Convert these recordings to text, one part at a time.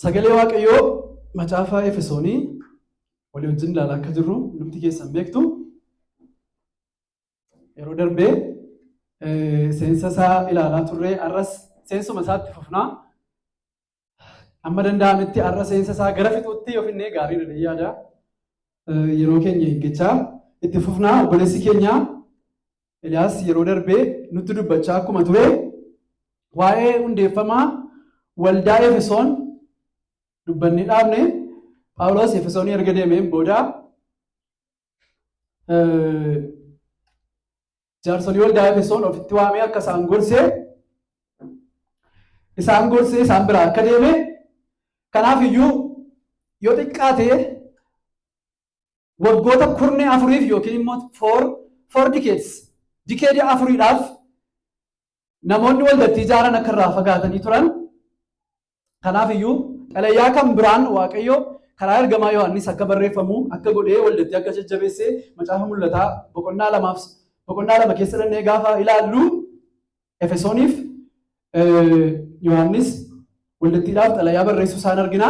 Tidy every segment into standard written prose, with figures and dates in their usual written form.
Sagalee Waaqayyoo macaafa Efesoonii walii wajjin ilaalaa akka jirru hundumti keessan beektu. Yeroo darbee seensa isaa ilaalaa turre, har'as seensuma isaatti fufnaa. Amma danda'ametti har'a seensa isaa gara fixuutti yoo finnee gaariidha jedhee yaada. Yeroo keenya eeggachaa itti fufnaa. Obboleessi keenya Eliyaas yeroo darbee nutti dubbachaa akkuma ture, waa'ee hundeeffamaa waldaa Efesoon dubbannee dhaabne. Phaawulos Efesoonii erga deemeen booda jaarsolii waldaa Efesoon ofitti waamee akka isaan gorsee isaan biraa akka deeme, kanaaf iyyuu yoo xiqqaate waggoota 14f yookiin immoo four decades, decade 4dhaaf namoonni waldattii ijaaran akka irraa fagaatanii turan, kanaaf iyyuu xalayaa kan biraan Waaqayyo karaa ergamaa Yohaannis akka barreeffamu akka godhee waldattii akka jajjabeessee macaafa Mul'ataa boqonnaa lamaaf boqonnaa 2 keessa dhannee gaafa ilaallu, Efesooniif Yohaannis waldattiidhaaf xalayaa barreessuu isaan argina.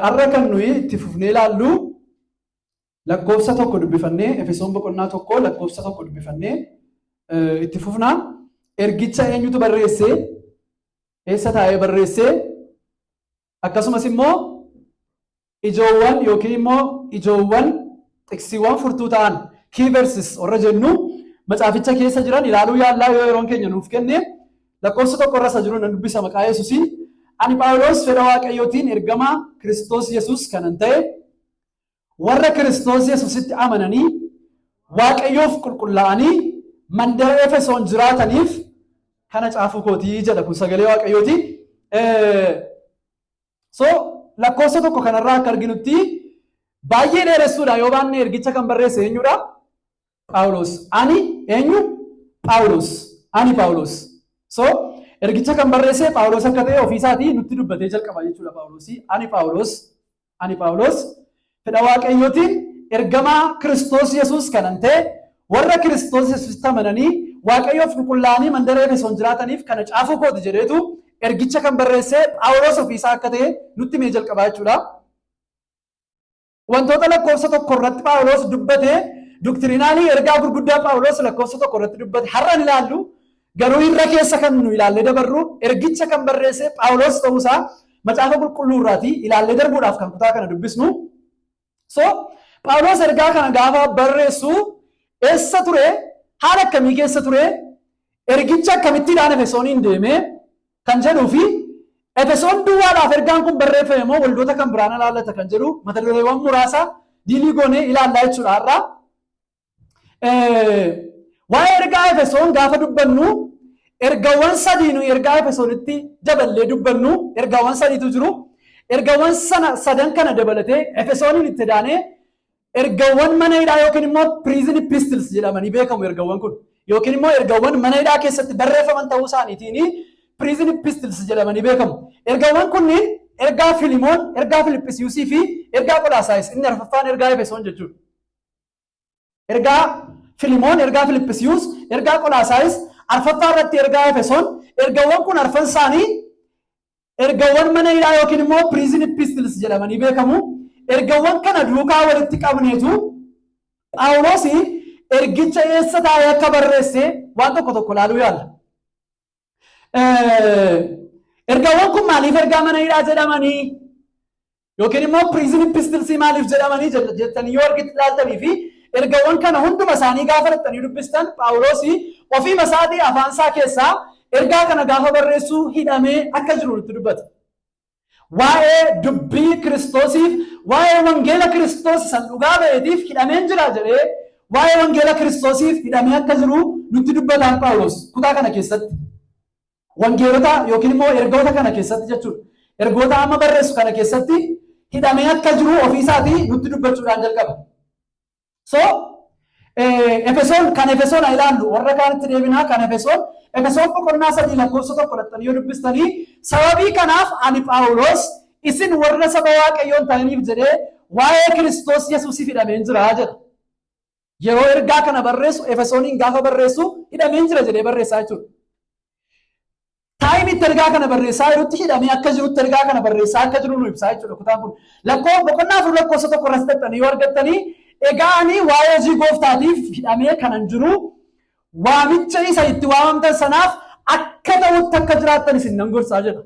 Har'a kan nuyi itti fufnee ilaallu lakkoofsa 1 dubbifannee, Efesoon boqonnaa 1 lakkoofsa 1 dubbifannee itti fufnaa. Ergicha eenyutu barreessee, eessa taa'ee barreessee, akkasumas immoo ijoowwan yookiin immoo ijoowwan xiqsiiwwan furtuu ta'an, key verses warra jennu, macaaficha keessa jiran ilaaluu yaallaa yoo yeroon keenya nuuf kenne. Lakkoofsa 1 irra isa jiru nan dubbisa maqaa Yesuusiin. Ani Phaawulos, fedha Waaqayyootiin ergamaa Kiristoos Yesuus kanan ta'e, warra Kiristoos Yesuusitti amananii Waaqayyoof qulqullaa'anii mandara Efesoon jiraataniif kana caafuu kootii jedha. Kun sagalee Waaqayyooti. So lakkoofsa 1 kanarraa akka arginutti, baay'ee dheeressuudha yoo baanne, ergicha kan barreesse eenyudha? Phaawulos. Ani eenyu? Phaawulos. Ani Phaawulos. So ergicha kan barreesse Phaawulos akka ta'e ofiisaatii nutti dubbatee jalqaba jechuudha Phaawulosi. Ani Phaawulos. Ani Phaawulos fedha Waaqayyootiin ergamaa Kiristoos Yesuus kanan ta'e, warra Kiristoos Yesuusitti amananii Waaqayyoof qulqullaa'anii mandara Efesoon jiraataniif kana caafuu kooti jedheetu ergicha kan barreesse Phaawulos ofiisaa akka ta'e nutti himee jalqabaa jechuudha. Wantoota lakkoofsa 1 irratti Phaawulos dubbate, doctrinal ergaa gurguddaa Phaawulos lakkoofsa 1 irratti dubbate har'a ni ilaallu. Garuu irra keessa kan nu ilaallee dabarru, ergicha kan barreesse Phaawulos ta'uusaa macaafa qulqulluu irraatii ilaallee darbuudhaaf kan kutaa kana dubbisnu. So Phaawulos ergaa kana gaafa barreessu eessa ture? Haala akkamii keessa ture? Ergicha akkamittiidhaan Efesooniin deeme kan jedhuu fi Efesoon duwwaadhaaf ergaan kun barreeffame moo waldoota kan biraan ilaallata kan jedhu mata dureewwan muraasa diilii goonee ilaallaa jechuudha har'a. Waa'ee ergaa Efesoon gaafa dubbannu, ergawwan sadii nuyi ergaa Efesoonitti daballee dubbannu, ergaawwan sadiitu jiru. Ergawwan sana sadan kana dabalatee Efesooniin itti daanee ergawwan mana hidhaa yookiin immoo prison epistles jedhamanii beekamu ergawwan kun. Yookiin immoo ergawwan mana hidhaa keessatti barreeffaman ta'uu isaaniitiin prison epistles jedhamanii beekamu. Ergawwan kunniin ergaa Filimoon, ergaa Filiphisiusii fi ergaa Qolaasaayis, inni arfaffaan ergaa Efesoon jechuudha. Ergaa Filimoon, ergaa Filiphisius, ergaa Qolaasaayis, arfaffaa irratti ergaa Efesoon. Ergawwan kun arfan isaanii ergawwan mana hidhaa yookiin immoo prison epistles jedhamanii beekamu. Ergawwan kana duukaa walitti qabneetu Phaawulos ergicha eessa taa'ee akka barreesse waan tokko tokko ilaaluu yaalla. Ergawwan kun maaliif ergaa mana hidhaa jedhamanii yookiin immoo prison epistles maaliif jedhamanii jettanii yoo argitti ilaaltanii fi ergawwan kana hunduma isaanii gaafa dhaqxanii dubbistan, Phaawulos ofiima isaatii afaan isaa keessaa ergaa kana gaafa barreessu hidhamee akka jiru nutti dubbata. Waa'ee dubbii Kiristoosiif, waa'ee wangeela Kiristoos san dhugaa ba'eetiif hidhameen jira jedhee, waa'ee wangeela Kiristoosiif hidhamee akka jiru nutti dubbataan Phaawulos kutaa kana keessatti. Wangeelota yookiin immoo ergoota kana keessatti jechuudha. Ergoota amma barreessu kana keessatti hidhamee akka jiru ofiisaatii nutti dubbachuudhaan jalqaba. So Efesoon, kan Efesoon haa ilaallu, warra kaanitti deebinaa. Kan Efesoon, Efesoon boqonnaa 3 lakkoofsa 1 dhaqxanii yoo dubbistanii, "Sababii kanaaf ani Phaawulos isin warra saba Waaqayyoon ta'aniif jedhee waa'ee Kiristoos Yesuusiif hidhameen jira" jedha. Yeroo ergaa kana barreessu, Efesooniin gaafa barreessu, hidhameen jira jedhee barreessaa jechuudha. Time itti ergaa kana barreessaa jirutti hidhamee akka jirutti ergaa kana barreessaa akka jiru nu ibsaa jechuudha kutaan kun. Lakkoo boqonnaa 4 lakkoofsa 1 irratti dhaqxanii yoo argattanii, egaa ani waa'ee hojii gooftaatiif hidhamee kanan jiru, waamicha isa itti waamamtan sanaaf akka ta'utti akka jiraattan isin nan gorsaa jedha.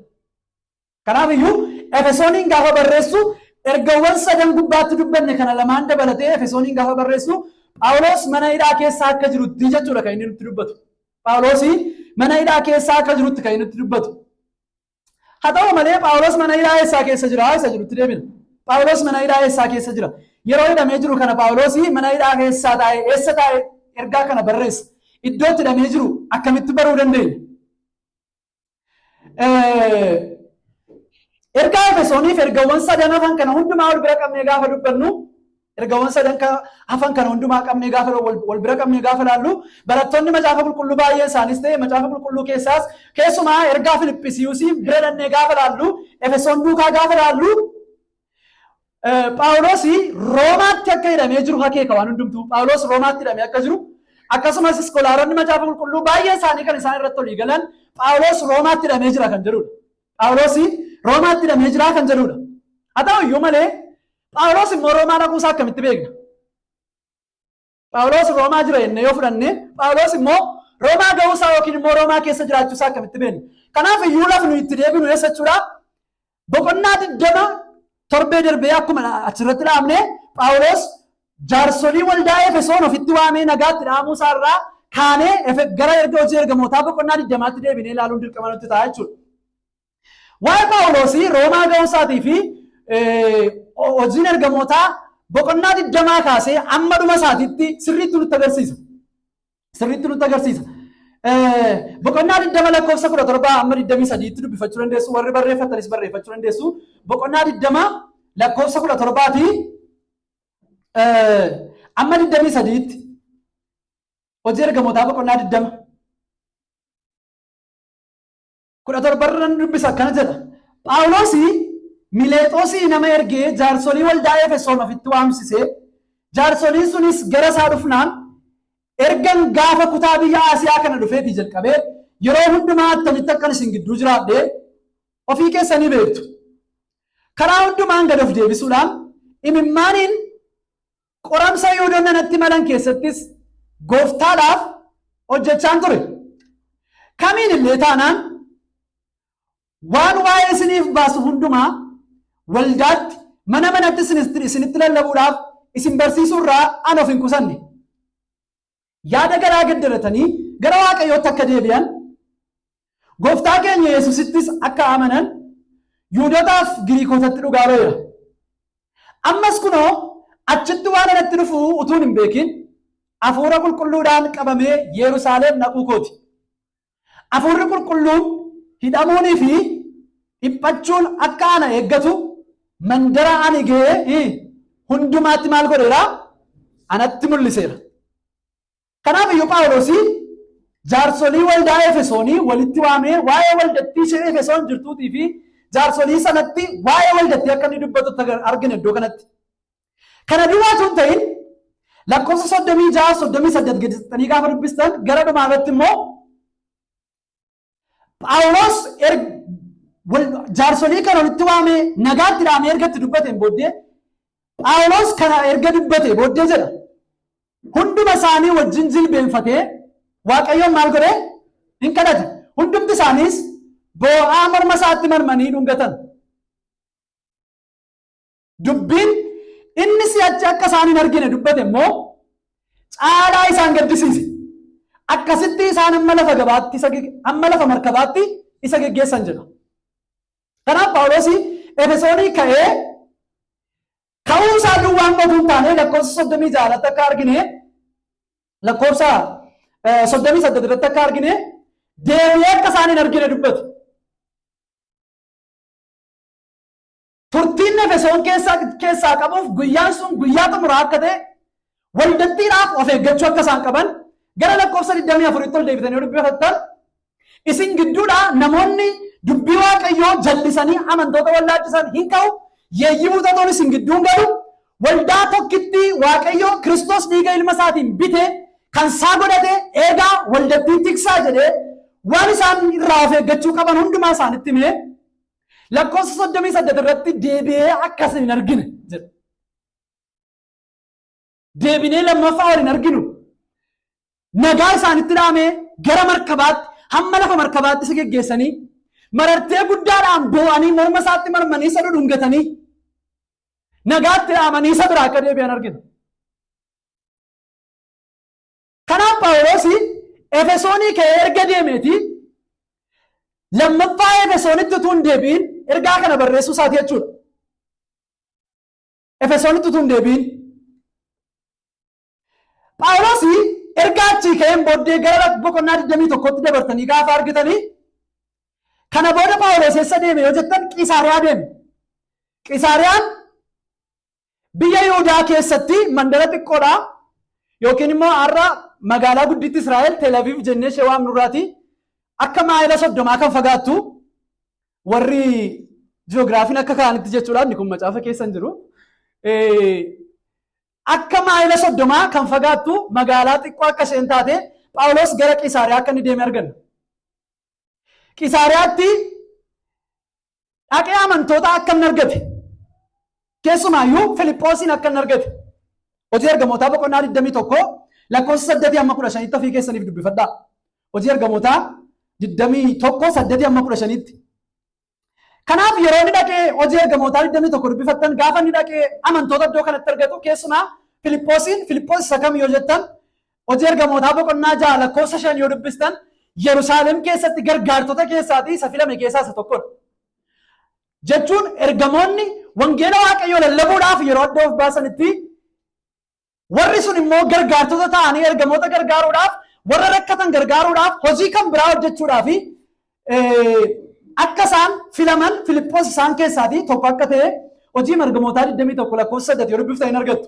Kanaaf iyyuu Efesooniin gaafa barreessu, ergawwan sadan gubbaatti dubbanne kana lamaan dabalatee Efesooniin gaafa barreessu, Phaawulos mana hidhaa keessa akka jirutti jechuudha kan inni nutti dubbatu. Phaawulos mana hidhaa keessa akka jirutti kan inni nutti dubbatu. Haa ta'u malee, Phaawulos mana hidhaa eessaa keessa jira isa jirutti deebina. Phaawulos mana hidhaa eessaa keessa jira? Yeroo hidhamee jiru kana Phaawulos mana hidhaa keessaa taa'ee, eessa taa'ee ergaa kana barreessa? Iddoo itti hidhamee jiru akkamitti baruu dandeenya? Ergaa Efesooniif ergawwan sadan hafan kana hundumaa wal bira qabnee gaafa dubbannu, ergawwan sadan hafan kana hundumaa qabnee gaafa wal bira qabnee gaafa laallu, barattoonni Macaafa Qulqulluu baay'een isaanis ta'e Macaafa Qulqulluu keessaas, keessumaa ergaa Filiphisiiyuusii bira dhannee gaafa laallu, Efesoon duukaa gaafa laallu, Phaawulos Roomaatti akka hidhamee jiru akeeka waan hundumtuu. Phaawulos Roomaatti hidhamee akka jiru, akkasumas iskolaaronni Macaafa Qulqulluu baay'een isaanii kan isaan irratti olii galan Phaawulos Roomaatti hidhamee jira kan jedhudha. Phaawulos Roomaatti hidhamee jira kan jedhudha. Haa ta'u iyyuu malee, Phaawulos immoo Roomaa dhaquusaa akkamitti beekna? Phaawulos Roomaa jira jennee yoo fudhanne, Phaawulos immoo Roomaa ga'uusaa yookiin immoo Roomaa keessa jiraachuusaa akkamitti beekna? Kanaaf iyyuu lafa nuyi itti deebinu eessa jechuudha? Boqonnaa 20 torbee darbee akkuma achirratti dhaabne, Phaawulos jaarsolii waldaa Efesoon ofitti waamee nagaatti dhaamuu isaarraa kaanee gara erga Hojii Ergamootaa boqonnaa 20tti deebinee ilaaluun dirqama nutti ta'a jechuudha. Waa'ee Phaawulosii Roomaa ga'uu isaatii fi Hojiin Ergamootaa boqonnaa 20 kaasee amma dhuma isaatiitti sirriitti nutti agarsiisa. Sirriitti nutti agarsiisa. Boqonnaa 20 lakkoofsa 17 amma 23tti dubbifachuu dandeessu. Warri barreeffatanis barreeffachuu dandeessu. Boqonnaa 20 lakkoofsa 17 amma 23tti. Hojii Ergamootaa boqonnaa 20 17rran dubbisa, akkana jedha. Phaawulos Mileexoosii nama ergee jaarsolii waldaa Efesoon ofitti waamsisee, jaarsoliin sunis gara isaa dhufnaan, ergan gaafa kutaa biyya Asiyaa kana dhufeetii jalqabee yeroo hundumaa attamitti akkan isin gidduu jiraadhe ofii keessanii beektu. Karaa hundumaan gad of deebisuudhaan, imimmaaniin, qoramsa Yihuudoonni natti malan keessattis gooftaadhaaf hojjechaan ture. Kamiin illee taanaan waan waa'ee isiniif baasu hundumaa waldaatti mana manatti isinitti lallabuudhaaf, isin barsiisuu irraa an of hin qusanne. Yaada garaa geddaratanii gara Waaqayyootti akka deebi'an, gooftaa keenya Yesusittis akka amanan Yihuudootaaf Giriikotatti dhugaa ba'eera. Ammas kunoo achitti waan anatti dhufu utuun hin beekin hafuura qulqulluudhaan qabamee Yerusaalem dhaquu kooti. Hafuurri qulqulluun hidhamuunii fi dhiphachuun akka ana eeggatu mandara ani ga'ee hundumaatti maal godheera? Anatti mul'iseera. Kanaaf iyyuu Phaawulos jaarsolii waldaa Efesoonii walitti waamee waa'ee waldattii ishee Efesoon jirtuutii fi jaarsolii sanatti waa'ee waldattii akka inni dubbatu argina iddoo kanatti. Kana duwwaa osoo hin ta'in, lakkoofsa 36, 38 gadi siqxanii gaafa dubbistan, gara dhumaa irratti immoo Phaawulos jaarsolii kana walitti waamee nagaatti dhaamee erga itti dubbateen booddee, Phaawulos kana erga dubbate booddee jedha. Hunduma isaanii wajjin jilbeenfatee Waaqayyoon maal godhee? Hin kadhate. Hundumti isaaniis boo'aa morma isaatti marmanii dhungatan. Dubbiin inni si'achi akka isaan hin argine dubbate immoo caalaa isaan gaddisiise. Akkasitti isaan hamma lafa gabaatti isa hamma lafa markabaatti isa geggeessan jedha. Kanaaf Phaawulos Efesoonii ka'ee, ka'uu isaa duwwaan qotuu hin taane, lakkoofsa 36 irratti akka argine, lakkoofsa 38 irratti akka argine, deebi'ee akka isaan hin argine dubbate. Turtiin Efesoon keessaa qabuuf guyyaan sun guyyaa xumuraa akka ta'e, waldattiidhaaf of eeggachuu akka isaan qaban, gara lakkoofsa 24tti ol deebitanii yoo dubbifattan, isin gidduudhaa namoonni dubbii Waaqayyoo jallisanii amantoota wallaalchisan hin ka'u, yeeyyii butatoon isin gidduun galu, waldaa tokkitti Waaqayyoo Kiristoos dhiiga ilma isaatiin bite kan isaa godhate eegaa, waldattii tiksaa jedhee. waan isaan irraa of eeggachuu qaban hundumaa isaanitti himee, lakkoofsa 38 irratti "Deebi'ee akkas hin argine" jedha. Deebinee lammaffaa wal hin arginu. Nagaa isaanitti dhaamee gara markabaatti, hamma lafa markabaatti isa geggeessanii, marartee guddaadhaan boo'anii, morma isaatti marmanii, isa dhudhungatanii, nagaatti dhaamanii isa biraa akka deebi'an argina. Kanaaf Phaawulos Efesoonii ka'ee erga deemeeti lammaffaa Efesoonitti utuu hin deebi'in ergaa kana barreessuu isaati jechuudha. Efesoonitti utuu hin deebi'in. Phaawulos ergaa achii ka'een booddee gara boqonnaa 21tti dabartanii gaafa argitanii, kana booda Phaawulos eessa deeme yoo jettan, Qisaariyaa deeme. Qisaariyaan biyya Yihudaa keessatti mandara xiqqoodha. Yookiin immoo har'a magaalaa gudditti Israa'el Tel Aviv jennee ishee waamnurraati akka maayila 30 kan fagaattu, warri ji'oogiraafiin akka kaa'anitti jechuudha. Inni kun macaafa keessa hin jiru. Akka maayila 30 kan fagaattu magaalaa xiqqoo akka isheen taate, Phaawulos gara Qisaariyaa akka inni deeme arganna. Qisaariyaatti dhaqee amantoota akka inni argate, keessumaayyuu Filiphhoosiin akka inni argate, Hojii Ergamootaa boqonnaa 21 lakkoofsa 8 hamma 15tti ofii keessaniif dubbifadhaa. Hojii Ergamootaa 21 8 hamma 15tti. Kanaaf yeroo inni dhaqee Hojii Ergamootaa 21 dubbifattan, gaafa inni dhaqee amantoota iddoo kanatti argatu, keessumaa Filiphhoosiin, Filiphhoos isa kam yoo jettan, Hojii Ergamootaa boqonnaa 6 lakkoofsa 5 yoo dubbistan, Yerusaalem keessatti gargaartota keessaatii isa filame keessaa isa tokkodha. Jechuun ergamoonni wangeela Waaqayyoo lallabuudhaaf yeroo adda of baasanitti, warri sun immoo gargaartota ta'anii ergamoota gargaaruudhaaf, warra rakkatan gargaaruudhaaf, hojii kan biraa hojjechuudhaaf akka isaan filaman, Filiphos isaan keessaatii tokko akka ta'e Hojii Ergamootaa 21 lakkoofsa 8 yoo dubbiftan hin argattu.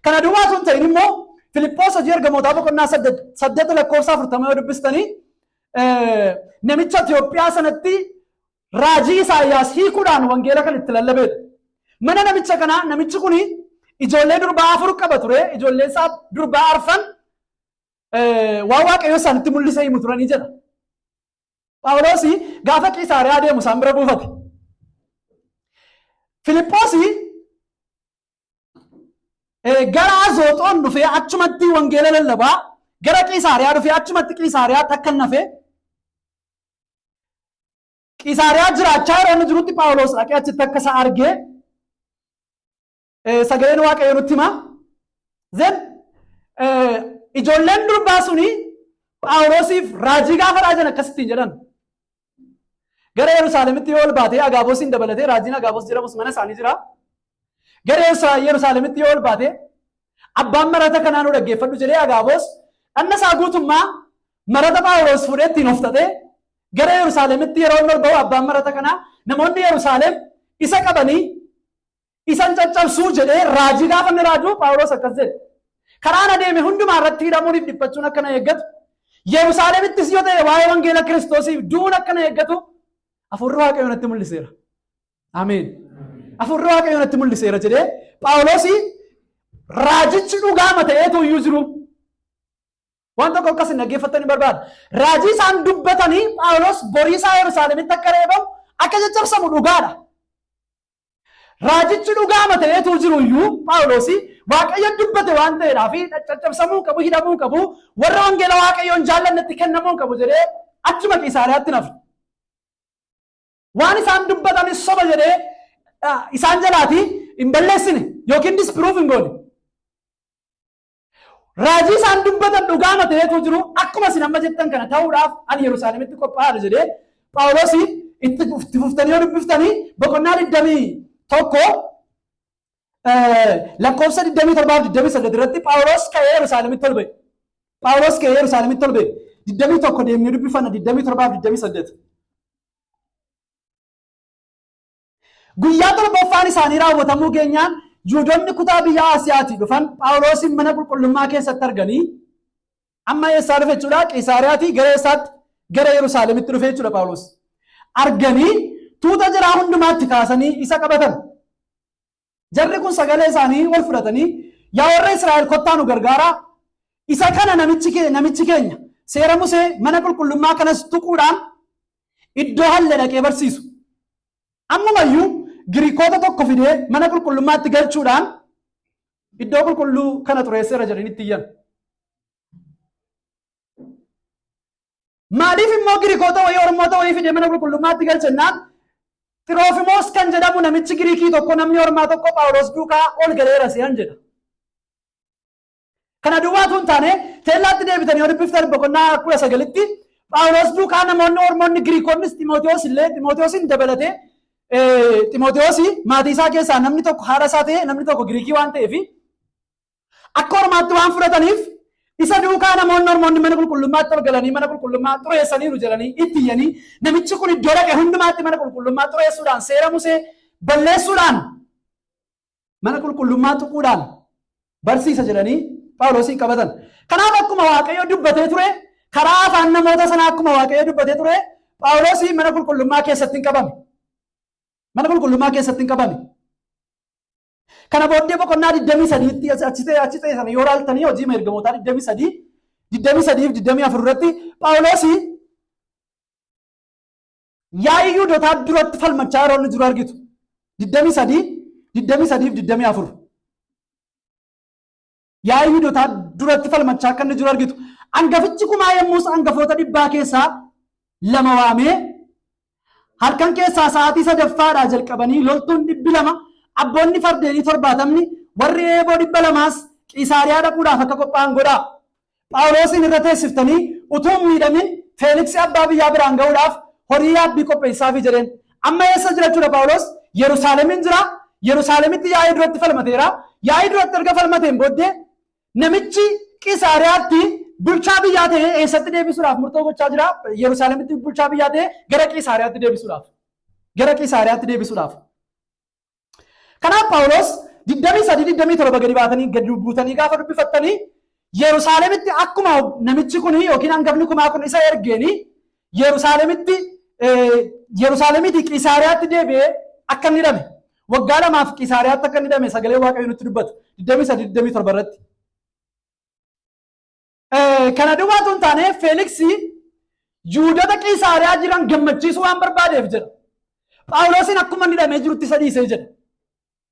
Kana duwwaa tun ta'in immoo Filiphos Hojii Ergamootaa boqonnaa 8 lakkoofsa 40 yoo dubbistanii, namicha Itoophiyaa sanatti raajii Isaayyaas hiikuudhaan wangeela kan itti lallabeedha. Mana namicha kanaa, namichi kuni ijoollee durbaa afur qaba ture. Ijoolleen isaa durbaa arfan waan Waaqayyo isaanitti mul'isee himu turanii jedha. Phaawulos gaafa Qiisaariyaa deemu isaan bira buufate. Filiphoosi gara Azooxoon dhufee achumatti wangeela lallabaa, gara Qiisaariyaa dhufee achumatti Qiisaariyaatti akka hin hafe, Qiisaariyaa jiraachaa yeroo inni jirutti Phaawulos dhaqee achitti akka isa argee sagaleen Waaqayyo nutti hima. Then ijoolleen durbaa suni Phaawulosiif raajii gaafa raajan akkasittiin jedhan. Gara Yerusaalemitti yoo ol baatee, Agaaboosiin dabalatee raajiin Agaaboos jedhamus mana isaanii jira. Gara Yerusaalemitti yoo ol baatee, abbaan marata kanaa nu dhaggeeffadhu jedhee, Agaaboos dhanna isaa guutummaa marata Phaawulos fuudhee ittiin of xaxee gara Yerusaalemitti yeroo inni ol ba'u, abbaan marata kanaa namoonni Yerusaalem isa qabanii isan caccabsuu jedhee raajii gaafa inni raaju, Phaawulos akkas jedhe. "Karaan adeeme hundumaa irratti hidhamuuniif dhiphachuun akka na eeggatu, Yerusaalemittis yoo ta'e waa'ee wangeela Kiristoosiif du'uun akka na eeggatu Hafuurri Waaqayyoo natti mul'iseera. Ameen. Hafuurri Waaqayyoo natti mul'iseera" jedhee Phaawulos raajichi dhugaama ta'eetu iyyuu jiru. Waan tokko akkas hin dhaggeeffattanii barbaada. Raajii isaan dubbatanii Phaawulos borii isaa Yerusaalemitti akka reebamu, akka caccabsamu dhugaadha. Raajichi dhugaama ta'eetu jiru iyyuu, Phaawulos Waaqayyo dubbate waan ta'eedhaa fi caccabsamuu qabu, hidhamuu qabu, warra wangeela Waaqayyoon jaallannetti kennamuu qabu jedhee achuma Qiisaariyaatti nafe. Waan isaan dubbatanis soba jedhee isaan jalaati hin balleessine yookiin disprove hin goone. Raajii isaan dubbatan dhugaama ta'eetu jiru, "Akkuma isin amma jettan kana ta'uudhaaf ani Yerusaalemitti qophaa'aadha" jedhee Phaawulos itti fuftanii yoo dubbiftanii, boqonnaa 21 lakkoofsa 27 28 irratti Phaawulos ka'ee Yerusaalemitti ol ba'e. Phaawulos ka'ee Yerusaalemitti ol ba'e. 21 deemnee dubbifanna, 27 28. Guyyaa torbaffaan isaanii raawwatamuu geenyaan, Yihudoonni kutaa biyya Asiyaatii dhufan Phaawulosin mana qulqullummaa keessatti arganii, amma eessaa dhufe jechuudha? Qiisaariyaatii gara eessaatti? Gara Yerusaalemitti dhufe jechuudha Phaawulos. Arganii tuuta jiraa hundumaatti kaasanii isa qabatan. Jarri kun sagalee isaanii wal fudhatanii, "Yaa warra Israa'el, kottaa nu gargaaraa. Isa kana namichi keenya seera Musee, mana qulqullummaa kanas tuquudhaan iddoo halle dhaqee barsiisu. Ammumayyuu Giriikota tokko fidee mana qulqullummaatti galchuudhaan iddoo qulqulluu kana xureesseera jedhanii itti iyyan. Maaliif immoo Giriikota wayii, Ormoota wayii fidee mana qulqullummaatti galchennaan, Xiroofimoos kan jedhamu namichi Giriikii tokko, namni Ormaa tokko, Phaawulos duukaa ol galeera si'an jedha. Kana duwwaatu hin taane, teellaatti deebitanii yoo dubbiftan boqonnaa 19tti Phaawulos duukaa namoonni Ormoonni, Giriikonnis, Ximootiyoos illee, Ximootiyoosiin dabalatee, Ximootiyoos maatii isaa keessaa namni tokko haadha isaa ta'e, namni tokko Giriikii waan ta'eef, akka ormaatti waan fudhataniif, isa duukaa namoonni Ormoonni mana qulqullummaatti ol galanii mana qulqullummaa xureessaniiru jedhanii itti iyyanii, namichi kun iddoo dhaqe hundumaatti mana qulqullummaa xureessuudhaan, seera Musee balleessuudhaan, mana qulqullummaa tuquudhaan barsiisa jedhanii Phaawulosiin qabatan. Kanaaf akkuma Waaqayyo dubbatee ture, karaa afaan namoota sanaa akkuma Waaqayyo dubbatee ture, Phaawulosii mana qulqullummaa keessatti hin qabame. Mana qulqullummaa keessatti hin qabame. Kana booddee boqonnaa 23tti achi ta'e sana yoo ilaaltanii, Hojii Ergamootaa 23, 23 fi 24 irratti Phaawulosii yaa'ii Yihuudootaa duratti falmachaa yeroo inni jiru argitu. 23, 23 fi 24. Yaa'ii Yihuudootaa duratti falmachaa akka inni jiru argitu. Hangafichi kumaa yommus hangafoota dhibbaa keessaa lama waamee, halkan keessaa sa'aatii sadaffaadhaa jalqabanii loltuun 200, abboonni fardeenii 70, warri eeboo 200s Qiisaariyaa dhaquudhaaf akka qophaa'an godhaa. Phaawulosiin irra teessiftanii utuu hin miidhamin Feeliksi abbaa biyyaa biraan ga'uudhaaf horii yaabbii qopheessaafi jedheen. Amma eessa jira jechuudha Phaawulos? Yerusaalemin jira. Yerusaalemitti yaa'ii duratti falmateera. Yaa'ii duratti erga falmateen booddee namichi Qisaariyaatti bulchaa biyyaa ta'e eessatti deebisuudhaaf murtoo gochaa jira? Yerusaalemitti bulchaa biyyaa ta'e gara Qisaariyaatti deebisuudhaaf. Gara Qisaariyaatti deebisuudhaaf. Kanaaf Phaawulos 23, 27 gadi baatanii gadi buutanii gaafa dubbifattanii, Yerusaalemitti akkuma namichi kun yookiin hangafni kumaa kun isa ergeeni Yerusaalemitti, Yerusaalemitti Qisaariyaatti deebi'ee akka inni hidhame, waggaa 2f Qisaariyaatti akka inni hidhame sagalee Waaqayyo nutti dubbata 23, 27 irratti. Kana duwwaatu hin taane, Feeliksi Yihudoota Qisaariyaa jiran gammachiisuu waan barbaadeef jedha. Phaawulosiin akkuma inni hidhamee jirutti isa dhiisee jedha.